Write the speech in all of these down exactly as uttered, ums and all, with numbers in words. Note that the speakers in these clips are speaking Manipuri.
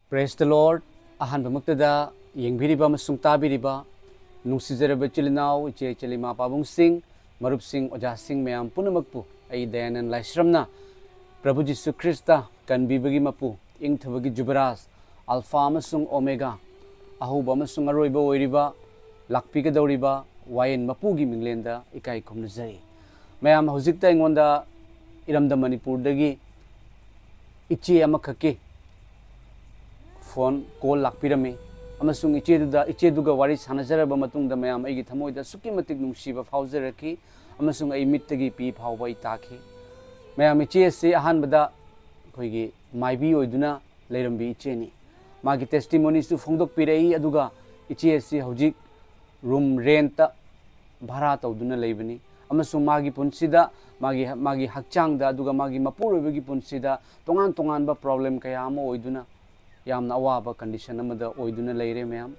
Praise the Lord. ꯑꯍꯥꯟꯕꯃꯛꯇꯗ ꯌꯦꯡꯕꯤꯔꯤꯕ ꯑꯃꯁꯨꯡ ꯇꯥꯕꯤꯔꯤꯕ ꯅꯨꯡꯁꯤꯖꯔꯕ ꯏꯆꯤꯜ ꯏꯅꯥꯎ, ꯏꯆꯦ ꯏꯆꯜ, ꯏꯃꯥ ꯄꯥꯕꯨꯡꯁꯤꯡ, ꯃꯔꯨꯞꯁꯤꯡ, ꯑꯣꯖꯥꯁꯤꯡ ꯃꯌꯥꯝ ꯄꯨꯝꯅꯃꯛꯄꯨ ꯑꯩ ꯗꯌꯥꯅꯟ ꯂꯥꯏꯁ꯭ꯔꯝꯅ ꯄ꯭ꯔꯚꯨ ꯖꯤꯁꯨ ꯈ꯭ꯔꯤꯁꯇ ꯀꯟꯕꯤꯕꯒꯤ ꯃꯄꯨ, ꯏꯪꯊꯕꯒꯤ ꯖꯨꯕꯔꯥꯖ, ꯑꯜꯐꯥ ꯑꯃꯁꯨꯡ ꯑꯣꯃꯦꯒꯥ, ꯑꯍꯧꯕ ꯑꯃꯁꯨꯡ ꯑꯔꯣꯏꯕ ꯑꯣꯏꯔꯤꯕ, ꯂꯥꯛꯄꯤꯒꯗꯧꯔꯤꯕ ꯋꯥꯌꯦꯜ ꯃꯄꯨꯒꯤ ꯃꯤꯡꯂꯦꯟꯗ ꯏꯀꯥꯏ ꯈꯨꯝꯅꯖꯔꯤ꯫ ꯃꯌꯥꯝ, ꯍꯧꯖꯤꯛꯇ ꯑꯩꯉꯣꯟꯗ ꯏꯔꯝꯗꯝ ꯃꯅꯤꯄꯨꯔꯗꯒꯤ ꯏꯆꯦ ꯑꯃꯈꯛꯀꯤ ꯐꯣꯟ ꯀꯣꯜ ꯂꯥꯛꯄꯤꯔꯝꯃꯤ, ꯑꯃꯁꯨꯡ ꯏꯆꯦꯗꯨꯗ, ꯏꯆꯦꯗꯨꯒ ꯋꯥꯔꯤ ꯁꯥꯟꯅꯖꯔꯕ ꯃꯇꯨꯡꯗ, ꯃꯌꯥꯝ, ꯑꯩꯒꯤ ꯊꯃꯣꯏꯗ ꯑꯁꯨꯛꯀꯤ ꯃꯇꯤꯛ ꯅꯨꯡꯁꯤꯕ ꯐꯥꯎꯖꯔꯛꯈꯤ, ꯑꯃꯁꯨꯡ ꯑꯩ ꯃꯤꯠꯇꯒꯤ ꯄꯤ ꯐꯥꯎꯕ ꯑꯩ ꯇꯥꯈꯤ꯫ ꯃꯌꯥꯝ, ꯏꯆꯦ ꯑꯁꯤ ꯑꯍꯥꯟꯕꯗ ꯑꯩꯈꯣꯏꯒꯤ ꯃꯥꯏꯕꯤ ꯑꯣꯏꯗꯨꯅ ꯂꯩꯔꯝꯕꯤ ꯏꯆꯦꯅꯤ꯫ ꯃꯥꯒꯤ ꯇꯦꯁꯇꯤꯃꯣꯅꯤꯁꯨ ꯐꯣꯡꯗꯣꯛꯄꯤꯔꯛꯏ, ꯑꯗꯨꯒ ꯏꯆꯦ ꯑꯁꯤ ꯍꯧꯖꯤꯛ ꯔꯨꯝ ꯔꯦꯟꯠꯇ ꯚꯔꯥ ꯇꯧꯗꯨꯅ ꯂꯩꯕꯅꯤ, ꯑꯃꯁꯨꯡ ꯃꯥꯒꯤ ꯄꯨꯟꯁꯤꯗ, ꯃꯥꯒꯤ, ꯃꯥꯒꯤ ꯍꯛꯆꯥꯡꯗ, ꯑꯗꯨꯒ ꯃꯥꯒꯤ ꯃꯄꯨꯔꯣꯏꯕꯒꯤ ꯄꯨꯟꯁꯤꯗ ꯇꯣꯉꯥꯟ ꯇꯣꯉꯥꯟꯕ ꯄ꯭ꯔꯣꯕ꯭ꯂꯦꯝ ꯀꯌꯥ ꯑꯃ ꯑꯣꯏꯗꯨꯅ ꯌꯥꯝꯅ ꯑꯋꯥꯕ ꯀꯟꯗꯤꯁꯟ ꯑꯃꯗ ꯑꯣꯏꯗꯨꯅ ꯂꯩꯔꯦ꯫ ꯃꯌꯥꯝ,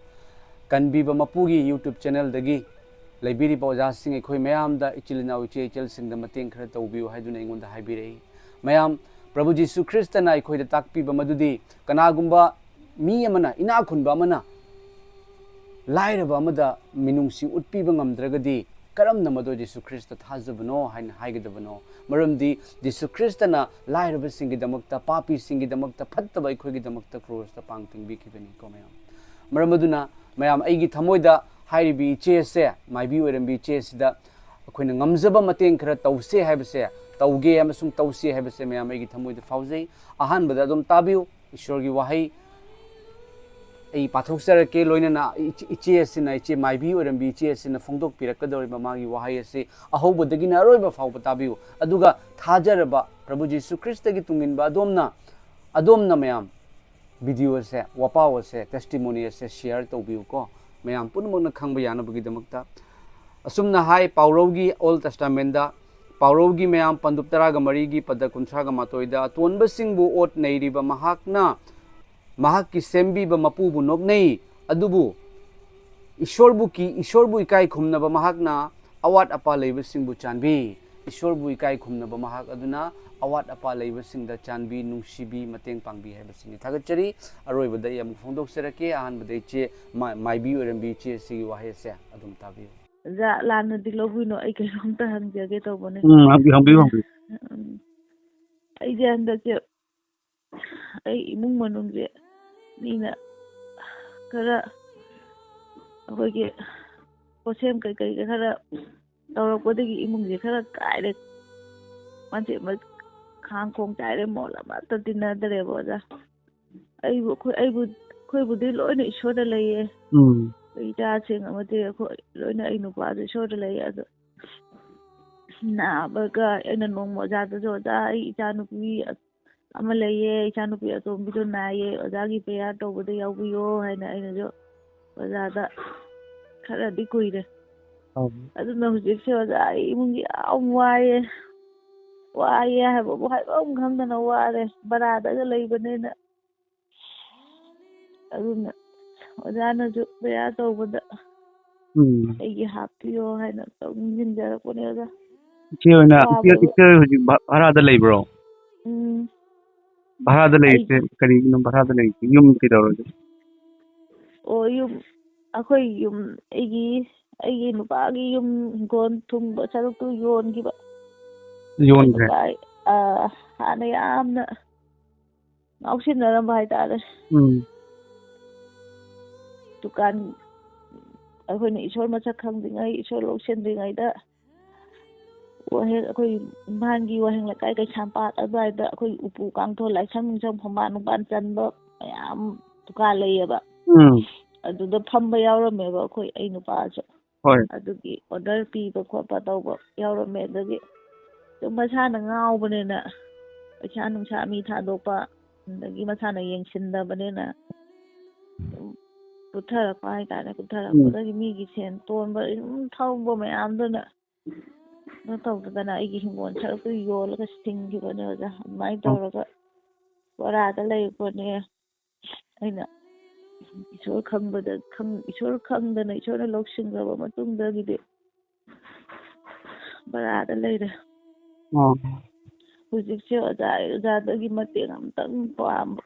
ꯀꯟꯕꯤꯕ ꯃꯄꯨꯒꯤ ꯌꯨꯇ꯭ꯌꯨꯕ ꯆꯦꯅꯦꯜꯗꯒꯤ ꯂꯩꯕꯤꯔꯤꯕ ꯑꯣꯖꯥꯁꯤꯡ, ꯑꯩꯈꯣꯏ ꯃꯌꯥꯝꯗ, ꯏꯆꯤꯜ ꯏꯅꯥꯎ, ꯏꯆꯦ ꯏꯆꯜꯁꯤꯡꯗ ꯃꯇꯦꯡ ꯈꯔ ꯇꯧꯕꯤꯌꯨ ꯍꯥꯏꯗꯨꯅ ꯑꯩꯉꯣꯟꯗ ꯍꯥꯏꯕꯤꯔꯛꯏ꯫ ꯃꯌꯥꯝ, ꯄ꯭ꯔꯚꯨ ꯖꯤꯁꯨ ꯈ꯭ꯔꯤꯁꯇꯅ ꯑꯩꯈꯣꯏꯗ ꯇꯥꯛꯄꯤꯕ ꯃꯗꯨꯗꯤ, ꯀꯅꯥꯒꯨꯝꯕ ꯃꯤ ꯑꯃꯅ, ꯏꯅꯥꯛ ꯈꯨꯟꯕ ꯑꯃꯅ ꯂꯥꯏꯔꯕ ꯑꯃꯗ ꯃꯤꯅꯨꯡꯁꯤ ꯎꯠꯄꯤꯕ ꯉꯝꯗ꯭ꯔꯒꯗꯤ, ꯀꯔꯝꯅ ꯃꯗꯨ ꯖꯤꯁꯨ ꯈ꯭ꯔꯤꯁꯇ ꯊꯥꯖꯕꯅꯣ ꯍꯥꯏꯅ ꯍꯥꯏꯒꯗꯕꯅꯣ? ꯃꯔꯝꯗꯤ ꯖꯤꯁꯨ ꯈ꯭ꯔꯤꯁꯇꯅ ꯂꯥꯏꯔꯕꯁꯤꯡꯒꯤꯗꯃꯛꯇ, ꯄꯥꯄꯤꯁꯤꯡꯒꯤꯗꯃꯛꯇ, ꯐꯠꯇꯕ ꯑꯩꯈꯣꯏꯒꯤꯗꯃꯛꯇ ꯀ꯭ꯔꯣꯁꯇ ꯄꯥꯡ ꯇꯤꯡꯕꯤꯈꯤꯕꯅꯤꯀꯣ, ꯃꯌꯥꯝ꯫ ꯃꯔꯝ ꯑꯗꯨꯅ, ꯃꯌꯥꯝ, ꯑꯩꯒꯤ ꯊꯃꯣꯏꯗ ꯍꯥꯏꯔꯤꯕꯤ ꯏꯆꯦ ꯑꯁꯦ, ꯃꯥꯏꯕꯤ ꯑꯣꯏꯔꯝꯕꯤ ꯏꯆꯦ ꯑꯁꯤꯗ ꯑꯩꯈꯣꯏꯅ ꯉꯝꯖꯕ ꯃꯇꯦꯡ ꯈꯔ ꯇꯧꯁꯦ ꯍꯥꯏꯕꯁꯦ, ꯇꯧꯒꯦ ꯑꯃꯁꯨꯡ ꯇꯧꯁꯦ ꯍꯥꯏꯕꯁꯦ, ꯃꯌꯥꯝ, ꯑꯩꯒꯤ ꯊꯃꯣꯏꯗ ꯐꯥꯎꯖꯩ꯫ ꯑꯍꯥꯟꯕꯗ ꯑꯗꯨꯝ ꯇꯥꯕꯤꯌꯨ꯫ ꯏꯁꯣꯔꯒꯤ ꯋꯥꯍꯩ ꯑꯩ ꯄꯥꯊꯣꯛꯆꯔꯛꯀꯦ, ꯂꯣꯏꯅꯅ ꯏꯆꯦ, ꯏꯆꯦ ꯑꯁꯤꯅ, ꯏꯆꯦ ꯃꯥꯏꯕꯤ ꯑꯣꯏꯔꯝꯕꯤ ꯏꯆꯦ ꯑꯁꯤꯅ ꯐꯣꯡꯗꯣꯛꯄꯤꯔꯛꯀꯗꯧꯔꯤꯕ ꯃꯥꯒꯤ ꯋꯥꯍꯩ ꯑꯁꯤ ꯑꯍꯧꯕꯗꯒꯤꯅ ꯑꯔꯣꯏꯕ ꯐꯥꯎꯕ ꯇꯥꯕꯤꯌꯨ꯫ ꯑꯗꯨꯒ ꯊꯥꯖꯔꯕ ꯄ꯭ꯔꯚꯨ ꯖꯤꯁꯨ ꯈ꯭ꯔꯤꯁꯇꯒꯤ ꯇꯨꯡ ꯏꯟꯕ ꯑꯗꯣꯝꯅ, ꯑꯗꯣꯝꯅ ꯃꯌꯥꯝ, ꯚꯤꯗꯤꯑꯣ ꯑꯁꯦ, ꯋꯥꯄꯥꯎ ꯑꯁꯦ, ꯇꯦꯁꯇꯤꯃꯣꯅꯤ ꯑꯁꯦ ꯁꯤꯌꯥꯔ ꯇꯧꯕꯤꯌꯨꯀꯣ, ꯃꯌꯥꯝ ꯄꯨꯝꯅꯃꯛꯅ ꯈꯪꯕ ꯌꯥꯅꯕꯒꯤꯗꯃꯛꯇ꯫ ꯑꯁꯨꯝꯅ ꯍꯥꯏ ꯄꯥꯎꯔꯧꯒꯤ, ꯑꯣꯜ ꯇꯦꯁꯇꯥꯃꯦꯟꯗ, ꯄꯥꯎꯔꯧꯒꯤ ꯃꯌꯥꯝ, ꯄꯟꯗꯨꯞ ꯇꯔꯥꯒ ꯃꯔꯤꯒꯤ ꯄꯗ ꯀꯨꯟꯊ꯭ꯔꯥꯒ ꯃꯥꯊꯣꯏꯗ, "ꯑꯇꯣꯟꯕꯁꯤꯡꯕꯨ ꯑꯣꯠ ꯅꯩꯔꯤꯕ ꯃꯍꯥꯛꯅ ꯃꯍꯥꯛꯀꯤ ꯁꯦꯝꯕꯤꯕ ꯃꯄꯨꯕꯨ ꯅꯣꯛꯅꯩ, ꯑꯗꯨꯕꯨ ꯏꯁꯣꯔꯕꯨ ꯀꯤ-, ꯏꯁꯣꯔꯕꯨ ꯏꯀꯥꯏ ꯈꯨꯝꯅꯕ ꯃꯍꯥꯛꯅ ꯑꯋꯥꯠ ꯑꯄꯥ ꯂꯩꯕꯁꯤꯡꯕꯨ ꯆꯥꯟꯕꯤ"꯫ ꯏꯁꯣꯔꯕꯨ ꯏꯀꯥꯏ ꯈꯨꯝꯅꯕ ꯃꯍꯥꯛ ꯑꯗꯨꯅ ꯑꯋꯥꯠ ꯑꯄꯥ ꯂꯩꯕꯁꯤꯡꯗ ꯆꯥꯟꯕꯤ, ꯅꯨꯡꯁꯤꯕꯤ, ꯃꯇꯦꯡ ꯄꯥꯡꯕꯤ ꯍꯥꯏꯕꯁꯤꯅꯤ꯫ ꯊꯥꯒꯠꯆꯔꯤ꯫ ꯑꯔꯣꯏꯕꯗ ꯑꯩ ꯑꯃꯨꯛ ꯐꯣꯡꯗꯣꯛꯆꯔꯛꯀꯦ꯫ ꯑꯍꯥꯟꯕꯗ ꯏꯆꯦ ꯃꯥ-, ꯃꯥꯏꯕꯤ ꯑꯣꯏꯔꯝꯕꯤ ꯏꯆꯦ ꯑꯁꯤꯒꯤ ꯋꯥꯍꯩ ꯑꯁꯦ ꯑꯗꯨꯝ ꯇꯥꯕꯤꯌꯨ꯫ ꯑꯣꯖꯥ, ꯂꯥꯟꯅꯗꯤ ꯂꯧꯕꯤꯅꯣ, ꯑꯩ ꯀꯩꯅꯣꯝꯇ ꯍꯪꯖꯒꯦ ꯇꯧꯕꯅꯦ꯫ ꯎꯝ, ꯍꯪꯕꯤꯌꯨ, ꯍꯪꯕꯤꯌꯨ, ꯍꯪꯕꯤꯌꯨ꯫ ꯎꯝ, ꯑꯩꯁꯦ ꯍꯟꯗꯛꯁꯦ ꯑꯩ ꯏꯃꯨꯡ ꯃꯅꯨꯡꯁꯦ ꯃꯤꯅ ꯈꯔ, ꯑꯩꯈꯣꯏꯒꯤ ꯄꯣꯠꯁꯦꯝ ꯀꯩꯀꯩꯒ ꯈꯔ ꯇꯧꯔꯛꯄꯗꯒꯤ ꯏꯃꯨꯡꯁꯦ ꯈꯔ ꯀꯥꯏꯔꯦ꯫ ꯃꯆꯦꯠ ꯃ-, ꯈꯥꯡ ꯈꯣꯡ ꯆꯥꯏꯔꯦ, ꯃꯣꯠ ꯑꯃꯠꯇ ꯇꯤꯟꯅꯗ꯭ꯔꯦꯕ, ꯑꯣꯖꯥ꯫ ꯑꯩꯕꯨ, ꯑꯩꯈꯣꯏ, ꯑꯩꯕꯨ, ꯑꯩꯈꯣꯏꯕꯨꯗꯤ ꯂꯣꯏꯅ ꯏꯁꯣꯔꯗ ꯂꯩꯌꯦ꯫ ꯎꯝ꯫ ꯑꯩꯈꯣꯏ ꯏꯆꯥꯁꯤꯡ ꯑꯃꯗꯤ ꯑꯩꯈꯣꯏ ꯂꯣꯏꯅ, ꯑꯩ ꯅꯨꯄꯥꯁꯨ ꯏꯁꯣꯔꯗ ꯂꯩꯌꯦ꯫ ꯑꯗꯣ ꯅꯥꯕꯒ ꯑꯩꯅ ꯅꯣꯡꯃ ꯑꯣꯖꯥꯗꯁꯨ, "ꯑꯣꯖꯥ, ꯑꯩ ꯏꯆꯥꯅꯨꯄꯤ ꯑꯃ ꯂꯩꯌꯦ, ꯏꯆꯥꯅꯨꯄꯤ ꯑꯇꯣꯝꯕꯤꯗꯣ ꯅꯥꯏꯌꯦ, ꯑꯣꯖꯥꯒꯤ prayer ꯇꯧꯕꯗ ꯌꯥꯎꯕꯤꯌꯣ" ꯍꯥꯏꯅ ꯑꯩꯅꯁꯨ ꯑꯣꯖꯥꯗ ꯈꯔꯗꯤ ꯀꯨꯏꯔꯦ꯫ ꯑꯧ꯫ ꯑꯗꯨꯅ ꯍꯧꯖꯤꯛꯁꯦ ꯑꯣꯖꯥ, ꯑꯩ ꯏꯃꯨꯡꯒꯤ ꯌꯥꯝ ꯋꯥꯏꯌꯦ꯫ ꯋꯥꯏꯌꯦ ꯍꯥꯏꯕꯕꯨ ꯍꯥꯏꯐꯝ ꯈꯪꯗꯅ ꯋꯥꯔꯦ꯫ ꯚꯔꯥꯗꯒ ꯂꯩꯕꯅꯤꯅ꯫ ꯑꯗꯨꯅ ꯑꯣꯖꯥꯅꯁꯨ prayer ꯇꯧꯕꯗ ꯎꯝ꯫ ꯑꯩꯒꯤ ꯍꯥꯞꯄꯤꯌꯣ ꯍꯥꯏꯅ ꯑꯃꯨꯛꯇꯪ ꯅꯤꯡꯁꯤꯡꯖꯔꯛꯄꯅꯦ, ꯑꯣꯖꯥ꯫ ꯏꯆꯦ ꯍꯣꯏꯅ, ꯏꯆꯦ, ꯋꯥꯕꯗꯨ꯫ ꯏꯆꯦ ꯍꯣꯏ ꯍꯧꯖꯤꯛ ꯚ-, ꯚꯔꯥꯗ ꯂꯩꯕ꯭ꯔꯣ? ꯎꯝ꯫ ꯚꯔꯥꯗ ꯑꯩ ꯂꯩꯔꯤꯁꯦ ꯀꯔꯤꯒꯤꯅꯣ ꯚꯔꯥꯗ ꯂꯩꯔꯤꯁꯦ? ꯌꯨꯝ ꯀꯩꯗꯧꯔꯒꯦ? ꯑꯣ, ꯌꯨꯝ, ꯑꯩꯈꯣꯏ ꯌꯨꯝ, ꯑꯩꯒꯤ, ꯑꯩꯒꯤ ꯅꯨꯄꯥꯒꯤ ꯌꯨꯝ ꯍꯤꯡꯒꯣꯜ ꯊꯨꯝꯕ ꯁꯔꯨꯛꯇꯨ ꯌꯣꯟꯈꯤꯕ꯫ ꯌꯣꯟꯈ꯭ꯔꯦ? ꯑꯩ ꯅꯨꯄꯥ, ꯑ, ꯍꯥꯟꯅ ꯌꯥꯝꯅ ꯉꯥꯎꯁꯤꯟꯅꯔꯝꯕ ꯍꯥꯏꯇꯥꯔꯦ꯫ ꯎꯝ꯫ ꯗꯨꯀꯥꯟ, ꯑꯩꯈꯣꯏꯅ ꯏꯁꯣꯔ ꯃꯁꯛ ꯈꯪꯗ꯭ꯔꯤꯉꯩ, ꯏꯁꯣꯔ ꯂꯧꯁꯤꯟꯗ꯭ꯔꯤꯉꯩꯗ, ꯋꯥꯍꯦꯡ, ꯑꯩꯈꯣꯏ ꯏꯝꯐꯥꯜꯒꯤ ꯋꯥꯍꯦꯡ ꯂꯩꯀꯥꯏ ꯀꯩꯁꯥꯝꯄꯥꯠ ꯑꯗꯨꯋꯥꯏꯗ ꯑꯩꯈꯣꯏ ꯎꯄꯨ ꯀꯥꯡꯊꯣꯜ, ꯂꯥꯏꯁꯪ ꯅꯨꯡꯁꯪ, ꯈꯣꯡꯕꯥꯟ ꯅꯨꯡꯕꯥꯟ ꯆꯟꯕ ꯃꯌꯥꯝ ꯗꯨꯀꯥꯟ ꯂꯩꯌꯦꯕ꯫ ꯎꯝ꯫ ꯑꯗꯨꯗ ꯐꯝꯕ ꯌꯥꯎꯔꯝꯃꯦꯕ ꯑꯩꯈꯣꯏ, ꯑꯩ ꯅꯨꯄꯥꯁꯨ꯫ ꯍꯣꯏ꯫ ꯑꯗꯨꯒꯤ order ꯄꯤꯕ ꯈꯣꯠꯄ ꯇꯧꯕ ꯌꯥꯎꯔꯝꯃꯦ꯫ ꯑꯗꯒꯤ ꯁꯨꯝ ꯃꯁꯥꯅ ꯉꯥꯎꯕꯅꯤꯅ, ꯄꯩꯁꯥ ꯅꯨꯡꯁꯥ ꯃꯤ ꯊꯥꯗꯣꯛꯄ, ꯑꯗꯒꯤ ꯃꯁꯥꯅ ꯌꯦꯡꯁꯤꯟꯗꯕꯅꯤꯅ, ꯁꯨꯝ ꯄꯨꯊꯔꯛꯄ ꯍꯥꯏꯇꯥꯔꯦ꯫ ꯄꯨꯊꯔꯛꯄꯗꯒꯤ ꯃꯤꯒꯤ ꯁꯦꯟ ꯇꯣꯟꯕ, ꯑꯗꯨꯝ ꯊꯧꯕ ꯃꯌꯥꯝꯗꯨꯅ ꯀꯩꯅꯣ ꯇꯧꯗꯗꯅ ꯑꯩꯒꯤ ꯍꯤꯡꯒꯣꯜ ꯁꯔꯨꯛꯇꯨ ꯌꯣꯜꯂꯒ ꯁꯤꯡꯈꯤꯕꯅꯦ, ꯑꯣꯖꯥ꯫ ꯑꯗꯨꯃꯥꯏꯅ ꯇꯧꯔꯒ ꯕꯔꯥꯗ ꯂꯩꯕꯅꯦ꯫ ꯑꯩꯅ ꯏꯁꯣꯔ ꯈꯪꯕꯗ, ꯈꯪ-, ꯏꯁꯣꯔ ꯈꯪꯗꯅ ꯏꯁꯣꯔꯅ ꯂꯧꯁꯤꯟꯈ꯭ꯔꯕ ꯃꯇꯨꯡꯗꯒꯤꯗꯤ ꯕꯔꯥꯗ ꯂꯩꯔꯦ꯫ ꯑꯣ꯫ ꯍꯧꯖꯤꯛꯁꯦ ꯑꯣꯖꯥ, ꯑꯣꯖꯥꯗꯒꯤ ꯃꯇꯦꯡ ꯑꯝꯇꯪ ꯄꯥꯝꯕ,